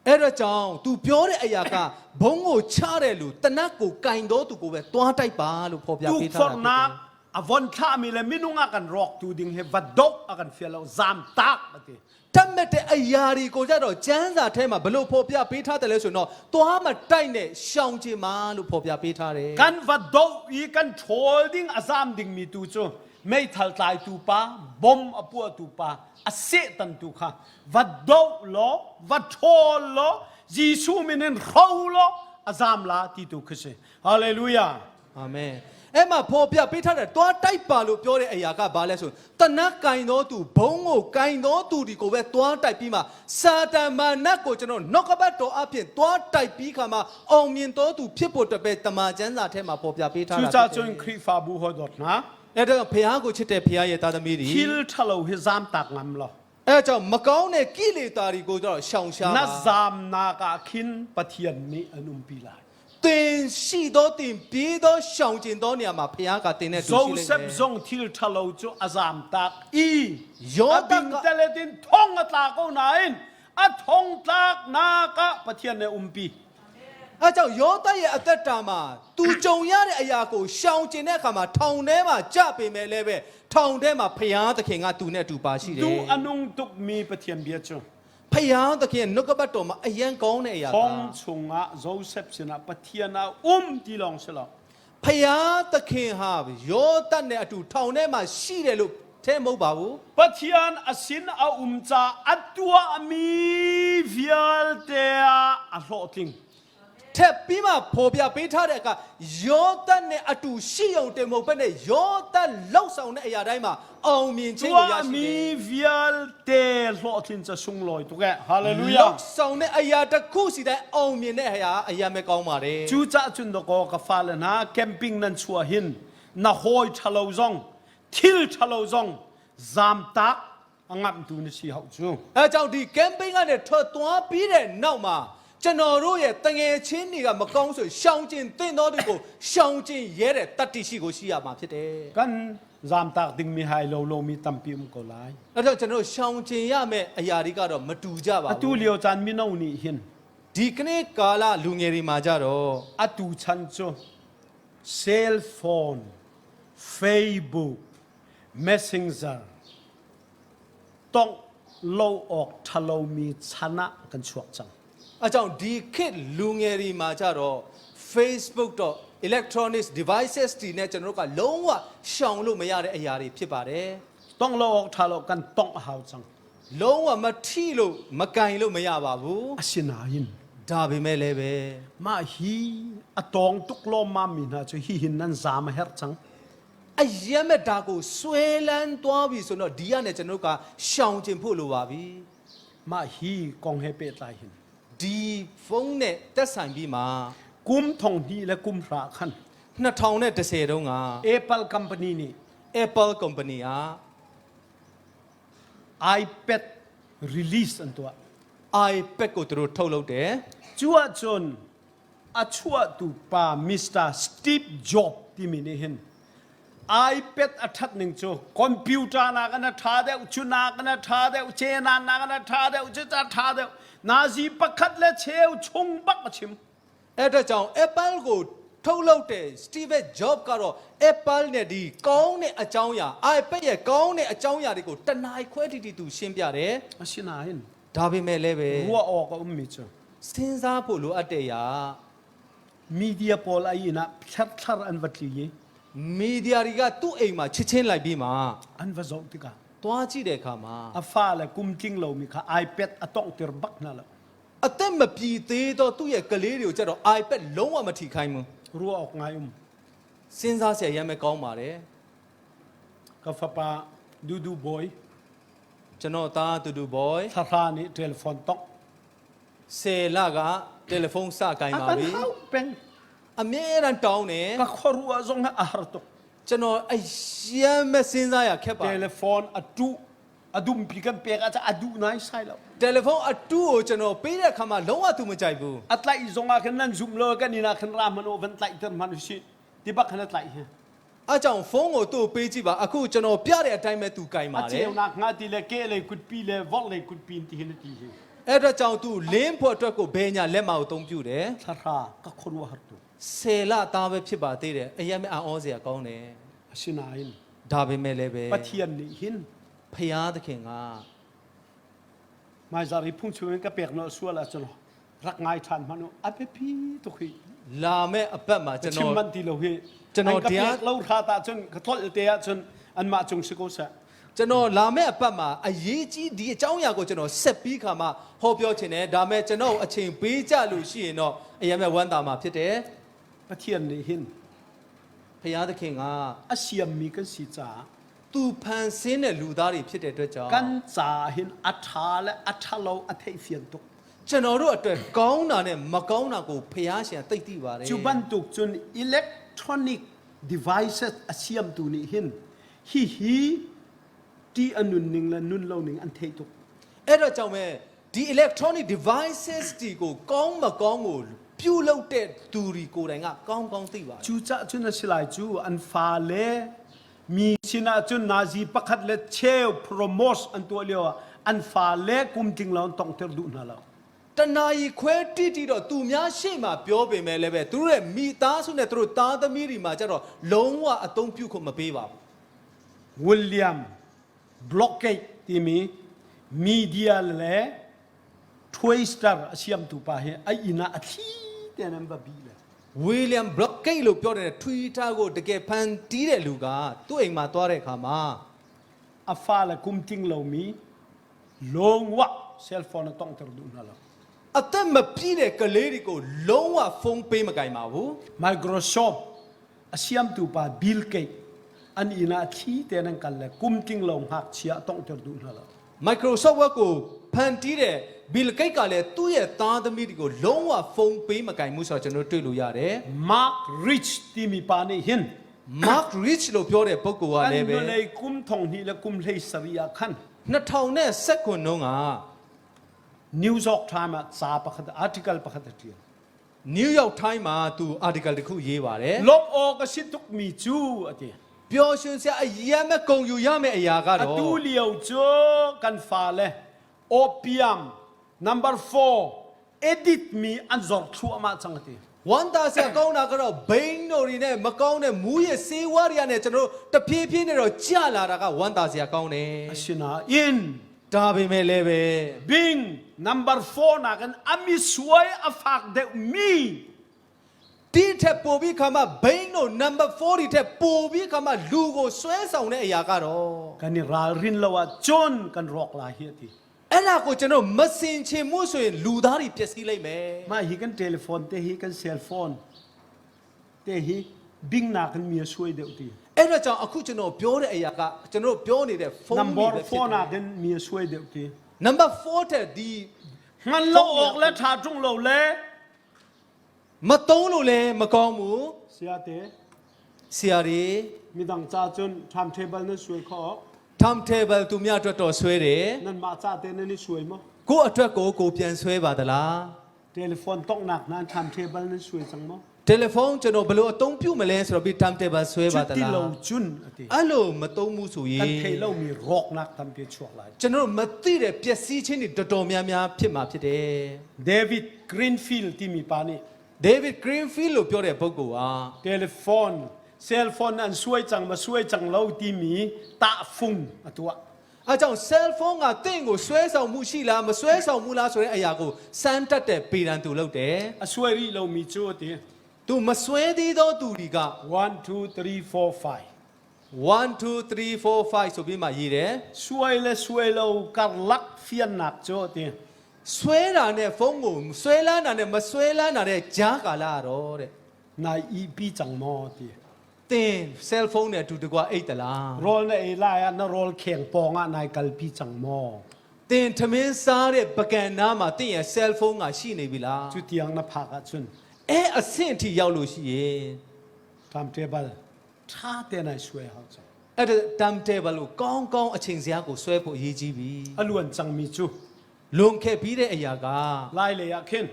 အဲ့တော့ကြောင့် तू ပြောတဲ့အရာကဘုံကိုချတဲ့လူတနတ်ကိုကင်တော့သူကိုပဲတွားတိုက်ပါလို့ဖော်ပြပေးထားတာဖြစ်တယ် Tukforhnak a von thlahmi le minung a kan rawk tu ding hi va doh a kan fial lo zam tak a ti. တတ်မဲ့တဲ့အရာတွေကိုကြတော့ကျမ်းစာထဲမှာဘလို့ဖော်ပြပေးထားတယ်လဲဆိုတော့သွားမတိုက်နဲ့ရှောင်ချင်ပါလို့ဖော်ပြပေးထားတယ် Kan va doh i kan ṭhawl ding a zam dingmi tu cu meithal tlaitu pa, bom a puahtu pa, a sehtan tu kha va doh law, va ṭhawl law, Jesuh min in hro law a zam la ti tu khi si. Hallelujah. အာမင်။ အဲ့မှာဖော်ပြပေးထားတဲ့တွားတိုက်ပါလို့ပြောတဲ့အရာကဘာလဲဆိုတနတ်ကင်တော်သူဘုံကိုကင်တော်သူဒီကိုပဲတွားတိုက်ပြီးမှစာတန်မာနတ်ကိုကျွန်တော်နှုတ်ကပတ်တော်အပြင်တွားတိုက်ပြီးခါမှအောင်မြင်တော်သူဖြစ်ဖို့အတွက်ပဲတမန်ကျမ်းစာထဲမှာဖော်ပြပေးထားတာ Cucaah cun Khrihfabu hawi dawt hna, အဲ့တော့ဖះကိုချစ်တဲ့ဖះရဲ့သားသမီးတွေ thil ṭhalo hi zaamtak ngam law အဲ့ကြောင့်မကောင်းတဲ့ကိလေသာတွေကိုတော့ရှောင်ရှား na ပါ zaamnak ah khin Pathian nih an umpi lai. သင်ရှိသောသင်ပြေးသောရှောင်ကျင်သောနေရာမှာဖះကသင်နဲ့တူရှိလိမ့် Joseph မယ် zong thil ṭhalo cu a zaamtak i ယော a သပ်က bingtalet in thong a tla ko nain a thong tlaknak ah Pathian nih a umpi. အဲကြောင့်ယောသရဲ့အသက်တာမှာသူကြုံရတဲ့အရာကိုရှောင်ကျင်တဲ့အခါမှာထောင်ထဲမှာကြပေမဲ့လည်းပဲထောင်ထဲမှာဖျားသခင်ကသူနဲ့အတူပါရှိတယ် Duh a nung tukmi Pathian bia cu ဖျားသခင်နှုတ်ကပတ်တော်မှာအယံကောင်းတဲ့အရာက thong chungah Joseph sinah Pathian a um ti lawng si lo. ဖျားသခင်ဟာယောသနဲ့အတူထောင်ထဲမှာရှိတယ်လို့ထဲမဟုတ်ပါဘူး Pathian a sin a um ca a tuahmi vialte ah a hlawhtling. ထက်ပြီးမှဖော်ပြပေးထားတဲ့အခါယောသနဲ့အတူရှိအောင်တင်မဟုတ်ဘဲနဲ့ယောသလှုပ်ဆောင်တဲ့အရာတိုင်းမှာအောင်မြင်ခြင်းကိုရရှိတယ် Tuahmi vialte hlawhtlin ca sunglawi tuk eh. လှု Hallelujah. ပ်ဆောင်တဲ့အရာတစ်ခုစီတိုင်းအောင်မြင်တဲ့အရာအရာမဲ့ကောင်းပါတယ် Cucaah cun dakaw ka fale hna camping nan chuah hin na hawi ṭhalo zong thil ṭhalo zong zaamtak a ngamhtu na si hau cu. အဲကြောင့်ဒီ campaign ကနေထွက်သွားပြီးတဲ့နောက်မှာကျွန်တော်တို့ရဲ့တငယ်ချင်းတွေကမကောင်းဆိုရှောင်ကျင်တင့်တော်တွေကိုရှောင်ကျင်ရဲတဲ့တတ္တိရှိကိုရှိရမှာဖြစ်တယ် Kan zaamtak dingmi hai lo lomi tampi um ko lai. ။အဲကြောင့်ကျွန်တော်တို့ရှောင်ကျင်ရမယ့်အရာတွေကတော့မတူကြပါ Atu ဘူး lio caan mino nih hin ။ဒီကနေ့ကာလလူငယ်တွေမှာကြတော့ atu chan cu cell phone, Facebook, Messenger tongh lo awk ṭhalomi chan ah kan chuak cang. အဲကြောင့်ဒီခေတ်လူငယ်တွေမှာကြတော့ Facebook တော့ electronic devices တွေနဲ့ကျွန်တော်တို့ကလုံးဝရှောင်လို့မရတဲ့အရာတွေဖြစ်ပါတယ်။ Tongh lo awk ṭha lo kan tongh a hau cang. လုံးဝမထိလို့မကင်လို့မရပါဘူး Asinain ဒါပေမဲ့လည်းပဲ mah hi a tawng tuk lawmmam mi hna cu hihin nan zaam a herh cang. အယက်မဲ့ဒါကိုဆွဲလန်းသွားပြီဆိုတော့ဒီကနေကျွန်တော်တို့ကရှောင်ကျင်ဖို့လိုပါပြီ Mah hi kong he pehtlai hin. ဒီဖုန်းနဲ့တက်ဆိုင်ပြီးမှ Kum thong hnih le kum hra khan 2010တုန်းက Apple company nih Apple company က iPad release an tuah. iPad ကိုသူတို့ထုတ်လုပ်တယ် Cu ahcun a chuahtu pa Mr. Steve Jobs timi nih hin iPad a ṭhat ning cu computer nakin a ṭha deuh, cu nakin a ṭha deuh, cenan nakin a ṭha deuh, cu a ṭha deuh. Nazi pakhat le cheu chung bak a chim. အဲ့ဒါကြောင့် Apple ကိုထုတ်လုပ်တဲ့ Steve Jobs ကတော့ Apple နဲ့ဒီကောင်းတဲ့အကြောင်းအရာ iPad ရဲ့ကောင်းတဲ့အကြောင်းအရာတွေကိုတနားခွဲတီတီသူရှင်းပြတယ် Asinain ဒါပေမဲ့လည်းပဲ ruah awk a ummi cu စဉ်းစားဖို့လိုအပ်တဲ့အရာ media pawl a inn ah thlarthlar an va tli i မီဒီယာတွေကသူ့အိမ်မှာချစ်ချင်းလိုက်ပြီးမှ an va zoh tikah သွားကြည့်တဲ့အခါမှာ a fale kum tling lomi kha iPad a tonghter bak hna lo. အသက်မပြေသေးတော့သူ့ရဲ့ကလေးတွေကိုကြတော့ iPad လုံးဝမထိခိုင်းဘူး Ruah awk ngai um. စဉ်းစားစရာရမ်းမဲ့ကောင်းပါတယ် Ka fapa Dudu Boy ကျွန်တော်သားတူတူ boy thahra nih telephone tongh ဆယ်လကတယ်လီဖုန်းစကိုင် a kan ပါပြီ hau peng. အမြဲတမ်းတောင်းတယ် Ka khuaruah zong ah a har tuk. ကျွန်တော်အရမ်းမဲ့စဉ်းစားရခက်ပါတယ် Telephone a tu a dumpi kan pek ah a duh nai sai lo. တယ်လီဖုန်းအတူကိုကျွန်တော်ပေးတဲ့အခါမှာလုံးဝသူမကြိုက်ဘူး A tlaih zong ah khan nan zum lo kan inn ah khan ra hmanh u van tlaihter hmanh usih. Ti bak khan a tlaih hi. အဲကြောင့်ဖုန်းကိုသူ့ပေးကြည့်ပါအခုကျွန်တော်ပြတဲ့အတိုင်းပဲသူကင် A ပါတယ် ceunak hnga ti le ke lei kutpi le vok lei kutpi in ti hin a ti hi. အဲ့တော့ကြောင့်သူလင်းဖို့အတွက်ကိုဘယ်ညာလက်မကိုအသုံးပြုတယ် Thahra ka khuaruah har tuk. ဆယ်လသားပဲဖြစ်ပါသေးတယ်အရင်မဲ့အံ့ဩစရာကောင်းတယ် Asinain ဒါပေမဲ့လည်းပဲ Pathian nih hin ဖျားသခင်က Maizar hi phungchim in ka pek nolh sual ahcun rak ngai ṭhan hmanh u. A biapi tuk hi. လာမဲ့အပတ်မှာကျွန် Chim တော် manh ti lo hi. ကျွန်တော် An ka တရား pek lo hrat ahcun ka tlolh te ahcun anmah cung si ko seh. ကျွန်တော်လာမဲ့အပတ်မှာအရေးကြီးဒီအကြောင်းအရာကိုကျွန်တော်ဆက်ပြီးခါမှဟောပြောချင်တယ်ဒါမဲ့ကျွန်တော်အချိန်ပေးကြလို့ရှိရင်တော့အရင်မဲ့ဝမ်းသာမှာဖြစ်တယ် Pathian nih hin ဖျားသခင်က a siammi kan si caah သူဖန်ဆင်းတဲ့လူသားတွေဖြစ်တဲ့အတွက်ကြောင့် kan ca hin a ṭha le a ṭhalo a theihfian tuk. ကျွန်တော်တို့အတွက်ကောင်းတာနဲ့မကောင်းတာကိုဖျားရှင်သိသိပါတယ် Cu bantuk cun electronic devices a siamtu nih hin hihi ṭih a nunning le nun lo ning an theih tuk. အဲ့တော့ကြောင့်ပဲဒီ electronic devices တွေကိုကောင်းမကောင်းကိုပြုလုပ်တဲ့သူတွေကိုယ်တိုင်ကကောင်းကောင်းသိပါတယ် Cucaah cun a si lai cu an fale mi sinah cun nazi pakhat le cheu promote an tuah lio ah an fale kum tling lo an tonghter duh hna lo. တနာရီခွဲတိတိတော့သူများရှေ့မှာပြောပေမဲ့လည်းပဲသူတို့ရဲ့မိသားစုနဲ့သူတို့သားသမီးတွေမှာကြတော့လုံးဝအသုံးပြုခွင့်မပေးပါဘူး William Blockade timi media le Twister a siamtu pa hi a inn ah a thli tein an va bih le. William Blockade လို့ပြောတဲ့ Twitter ကိုတကယ်ဖန်တီးတဲ့လူကသူ့အိမ်မှာသွားတဲ့အခါမှာ A fale kum ting lomi longwa cell phone a tonghter duh hna lo. အသက်မပြည့်တဲ့ကလေးတွေကိုလုံးဝဖုန်းပေးမကင်ပါဘူး Microsoft a siamtu pa Bill Gates an inn ah a thli tein an kal le kum tling lo ngakchia a tonghter duh hna lo. Microsoft Word ကိုဖန်တီးတဲ့ Bill Gates ကလည်းသူ့ရဲ့သားသမီးတွေကိုလုံးဝဖုန်းပေးမကင်ဘူးဆိုတော့ကျွန်တော်တို့တွေ့လို့ရတယ် Mark Rich timi pa nih hin Mark Rich လို့ပြောတဲ့ပုဂ္ဂိုလ်က kan လည်းပဲ vawlei kum thong hnih le kum hlei sarih ah khan 2019တုန်းက New York Times ah ca pakhat article pakhat a ṭial. New York Times မှာသူ article တစ်ခုရေးပါတယ် Lawmh awk a si tukmi cu a ti. ပျော်ရွှင်စရာအယမ်းမဲ့ဂုံယူရမယ့်အရာကတော့ Atu lio cu kan fale opium number 4 edit mi an zor thluahmah cang a ti. ဝမ်းသာစရာကောင်းတာကတော့ဘိန်းတို့တွေနဲ့မကောင်းတဲ့မူးရဲ့ဆေးဝါးတွေနဲ့ကျွန်တော်တို့တဖြည်းဖြည်းနဲ့တော့ကြလာတာကဝမ်းသာစရာကောင်းတယ် Asinain ဒါပေမဲ့လည်းပဲ bing number 4 nakin ami suai a fak deuh mi တိထက်ပိုပြီးခါမှဘိန်းတို့ number 4တွေထက်ပိုပြီးခါမှလူကိုဆွဲဆောင်တဲ့အရာကတော့ kan i ralrin lo ahcun kan rawk lai hi a ti. အဲ့ဒါကိုကျွန်တော်မစင်ချင်မှုဆိုရင်လူသားတွေပျက်စီးလိမ့်မယ် Mah hi kan telephone te hi kan cell phone te hi bing nakin mi a suai deuh ti. အဲ့တော့ကြောင့်အခုကျွန်တော်ပြောတဲ့အရာကကျွန်တော်ပြောနေတဲ့ဖုန်းတွေ Number ပဲဖြစ် 4 တယ် nakin mi a suai deuh ti. number 4တဲ့ဒီ Ngan lo awk le tha tung lo le မတုံးလို့လည်းမကောင်းဘူး sia te ဆရာတွေ midang ca cun timetable nan suai kho time table သူများအတွက်တော့ဆွဲတယ် nan mah ca te nan i suai maw ကိုယ့်အတွက်ကိုကိုယ်ပြန်ဆွဲပါသလား telephone tong nak nan timetable nan suai cang maw တယ်လီဖုန်းကျွန်တော်ဘယ်လိုအသုံးပြုမလဲဆိုတော့ပြီး time table ဆွဲပါသ Cuti လား lo cun a ti. အဲ့လိုမသုံးဘူးဆိုရင် Kan thei lo mi rawk nak tampi chuak lai. ကျွန်တော်တို့မသိတဲ့ပျက်စီးခြင်းတွေတော်တော်များများဖြစ်မှာဖြစ်တယ် David Greenfield timi pa nih David Greenfield လို့ပြောတဲ့ပုဂ္ဂိုလ်ဟာ telephone cell phone an suai cang ma suai cang lo timi tahfung a tuah. အဲကြောင့် cell phone ကတင့်ကိုဆွဲဆောင်မှုရှိလားမဆွဲဆောင်ဘူးလားဆိုတဲ့အရာကိုစမ်းတက်တဲ့ပေတံသူလုပ်တယ် A suai rih lo mi cu a ti. ။ तू မဆွဲသေးသောသူတွေက 1 2 3 4 5 1 2 3 4 5ဆိုပြီးမှရေးတယ် Suai le suai lo karlak fiannak cu a ti. ။ဆွဲတာနဲ့ဖုန်းကိုဆွဲလန်းတာနဲ့မဆွဲလန်းတာနဲ့ကြားကာလတော့တဲ့ Nai i pi cang maw ti. ။တင် cell phone နဲ့အတူတကွအိတ်တလား Rawl na ei lai ah na rawl kheng pawng ah nai kalpi cang maw. ။တင်ထမင်းစားတဲ့ပကံနားမှာတင်ရဲ့ cell phone ကရှိနေပြီလား Cu tiang na phak ahcun ။အဲအဆင့်အထိရောက်လို့ရှိရင် timetable tha te nai suai hau cang. အဲ့ဒါ time table ကိုကောင်းကောင်းအချိန်စရာကိုဆွဲဖို့အရေးကြီးပြီ A luan cangmi cu ။လွန်ခဲ့ပြီးတဲ့အရာက lai lei ah khin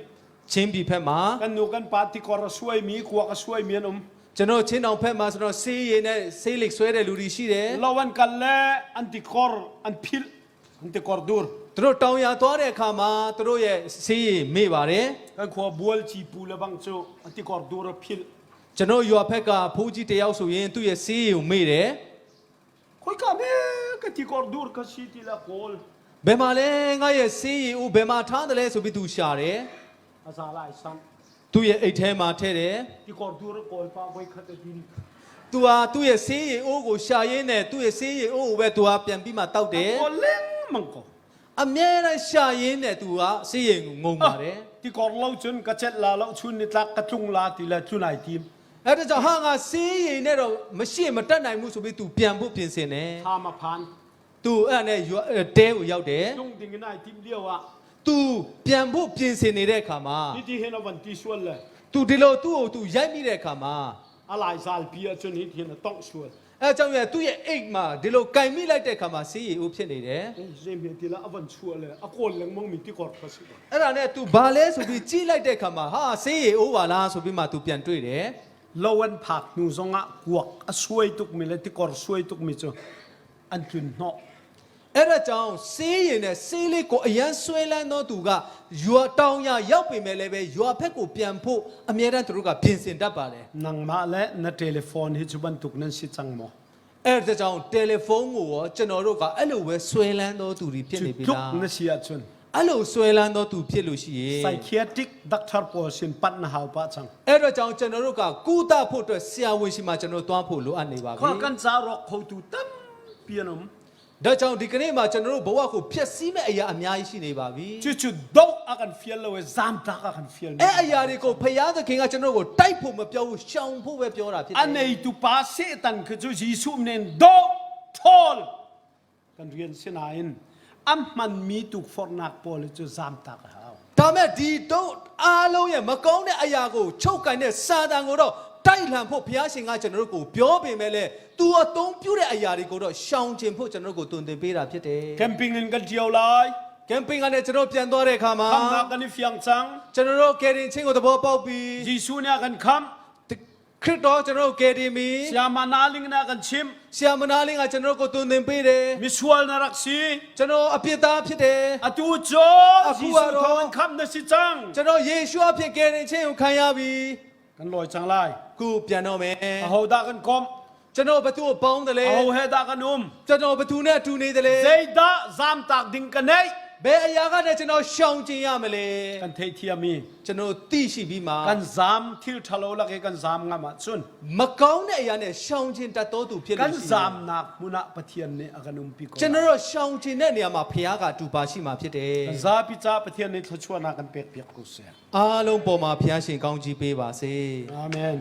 ချင်းပြည်ဖက်မှာ kan nu kan pa tikor a suai mi kuak a suai mi an um. ကျွန်တော်ချင်းတောင်ဖက်မှာဆိုတော့ဆေးရည်နဲ့ဆေးလိပ်ဆွဲတဲ့လူတွေရှိတယ် Lo an kal le an tikor an phil an tikor dur. ။သူတို့တောင်ရသွားတဲ့အခါမှာသူတို့ရဲ့ဆေးရည်မေ့ပါတယ် Kan khua bual chi pu le bang cu an tikor dur a phil. ။ကျွန်တော်ရွာဖက်ကဖိုးကြီးတယောက်ဆိုရင်သူ့ရဲ့ဆေးရည်ကိုမေ့တယ် Khoi ka me ka tikor dur ka si ti la kawl. ။ဘယ်မှာလဲငါရဲ့ဆေးရည်ဦးဘယ်မှာထားတယ်လဲဆိုပြီးသူရှာတယ် A za lai san. ။သူ့ရဲ့အိတ်ထဲမှာထည့်တယ် Tikor dur a kawl pa voi khat a din. ။သူဟာသူ့ရဲ့ဆေးရည်အိုးကိုရှာရင်းနဲ့သူ့ရဲ့ဆေးရည်အိုးကိုပဲသူဟာပြန်ပြီးမှတောက်တယ် Kawl lengmang ko. ။အမြဲတမ်းရှာရင်းနဲ့သူဟာဆေးရည်ကိုငုံပါတယ်။ Tikor lo cun ka chet la lo chun ni tlak ka tlung la ti le tlun ai tim. အဲ့ဒါကြောင့်ဟာငါဆေးရည်နဲ့တော့မရှိမတတ်နိုင်ဘူးဆိုပြီး तू ပြန်ဖို့ပြင်ဆင်တယ် Thlam a phan. तू အဲ့ဒါနဲ့ရွာတဲကိုရောက်တယ် Tlung ding in ai tim lio ah तू ပြန်ဖို့ပြင်ဆင်နေတဲ့အခါမှာ hiti hin a van ti sual le तू ဒီလိုသူ့ကို तू ရိုက်မိတဲ့အခါမှာ a lai zal pi ah cun hiti hin a tongh sual. အဲ့အကြောင်းရသူ့ရဲ့အိတ်မှာဒီလိုကင်မိလိုက်တဲ့အခါမှာဆေးရည်ဦးဖြစ်နေတယ် Eh, Zem he ti la a van chuah le a kawl lengmang mi tikor kha si. အဲ့ဒါနဲ့ तू ဘာလဲဆိုပြီးကြည့်လိုက်တဲ့အခါမှာဟာဆေးရည်အိုးပါလားဆိုပြီးမှ तू ပြန်တွေ့တယ် Lo an phak hnu zong ah kuak a suai tuk mi le tikor suai tuk mi cu an tlun hnawh. အဲ့ဒါကြောင့်ဆေးရည်နဲ့ဆေးလေးကိုအရန်ဆွဲလန်းတော့သူကရွာတောင်ရရောက်ပေမဲ့လည်းပဲရွာဖက်ကိုပြန်ဖို့အမြဲတမ်းသူတို့ကပြင်ဆင်တတ်ပါတယ် Nangmah le na telephone hi cu bantuk nan si cang maw? အဲ့ဒါကြောင့်တယ်လီဖုန်းကိုရောကျွန်တော်တို့ကအဲ့လိုပဲဆွဲလန်းတော့သူတွေဖြစ် Cu tluk နေပြီလား na si ahcun အဲ့လိုဆွဲလန်းတော့သူဖြစ်လို့ရှိရင် psychiatric doctor pawl sin panh na hau pah cang. အဲ့တော့ကြောင့်ကျွန်တော်တို့ကကုသဖို့အတွက်ဆရာဝန်ရှိမှကျွန်တော်တို့သွားဖို့လိုအပ်နေပါပြီ Khua kan ca rawk khotu tampi an um. ။ဒါကြောင့်ဒီကနေ့မှာကျွန်တော်တို့ဘဝကိုဖျက်ဆီးမဲ့အရာအများကြီးရှိနေပါပြီ Cucu doh a kan fial lo i zamtak a kan fial ။အဲ့အရာတွေကိုဖျားသခင်ကကျွန်တော်တို့ကိုတိုက်ဖို့မပြောဘူးရှောင်ဖို့ပဲပြောတာဖြစ်တယ် A neitu pa Satan khi cu Jesuh nih doh ṭhawl kan rian si nain a hmanmi tukforhnak pawl cu zamtak a hau. ။ဒါမဲ့ဒီတော့အားလုံးရဲ့မကောင်းတဲ့အရာကိုချုပ်ကန်တဲ့စာတန်ကိုတော့တိုက်လှန်ဖို့ဘုရားရှင်ကကျွန်တော်တို့ကိုပြောပေမဲ့လေ तू အသုံးပြုတဲ့အရာတွေကိုတော့ရှောင်ကျဉ်ဖို့ကျွန်တော်တို့ကိုတွင်တင်ပေးတာဖြစ်တယ် Camping in kan ṭio lai. ။ကမ်ပင်ကနေကျွန်တော်ပြန်သွားတဲ့အခါမှာ Khamnak kan i fiang cang. ကျွန်တော်တို့ကယ်တင်ချင်းကိုသဘောပေါက်ပြီး Jesuh nih a kan khamh. ခရစ်တော်ကျွန်တော်တို့ကယ်တင်ပြီ Sayama Naling nih a kan chimh. ဆရာမနာလင်းကကျွန်တော်တို့ကိုတွင်တင်ပေးတယ် Misual na rak si. ကျွန်တော်အပြစ်သားဖြစ်တယ် Atu cu Aku Jesuh aro. thawng in khamh na si cang. ကျွန်တော်ယေရှုအဖြစ်ကယ်တင်ခြင်းကိုခံရပြီ Kan lawi cang lai. ခုပြန်တော့မယ် Ahodah kan komh. ကျွန်တော်ဘသူ့ကိုပေါင်းတယ်လဲ Aho he dah kan um. ကျွန်တော်ဘသူနဲ့အတူနေတယ်လဲ Zeidah zamtak ding ka neih. ဘယ်အရာကတည်းကျွန်တော်ရှောင်ကျင်ရမလဲ Kan theihthiam i ကျွန်တော်သိရှိပြီးမှ kan zam thil ṭhalo lak i kan zam ngam ahcun မကောင်းတဲ့အရာနဲ့ရှောင်ကျင်တတ်တော်သူဖြစ် kan လို့ရှိရင် zamnak hmun ah Pathian nih a kan umpi ko. ကျွန်တော်တို့ရှောင်ကျင်တဲ့နေရာမှာဖခင်ကအတူပါရှိမှာဖြစ်တယ် Kan zapi ca Pathian nih thluachuahnak kan pek piak ko seh. အားလုံးပေါ်မှာဖခင်ရှင်ကောင်းကြီးပေးပါစေ Amen.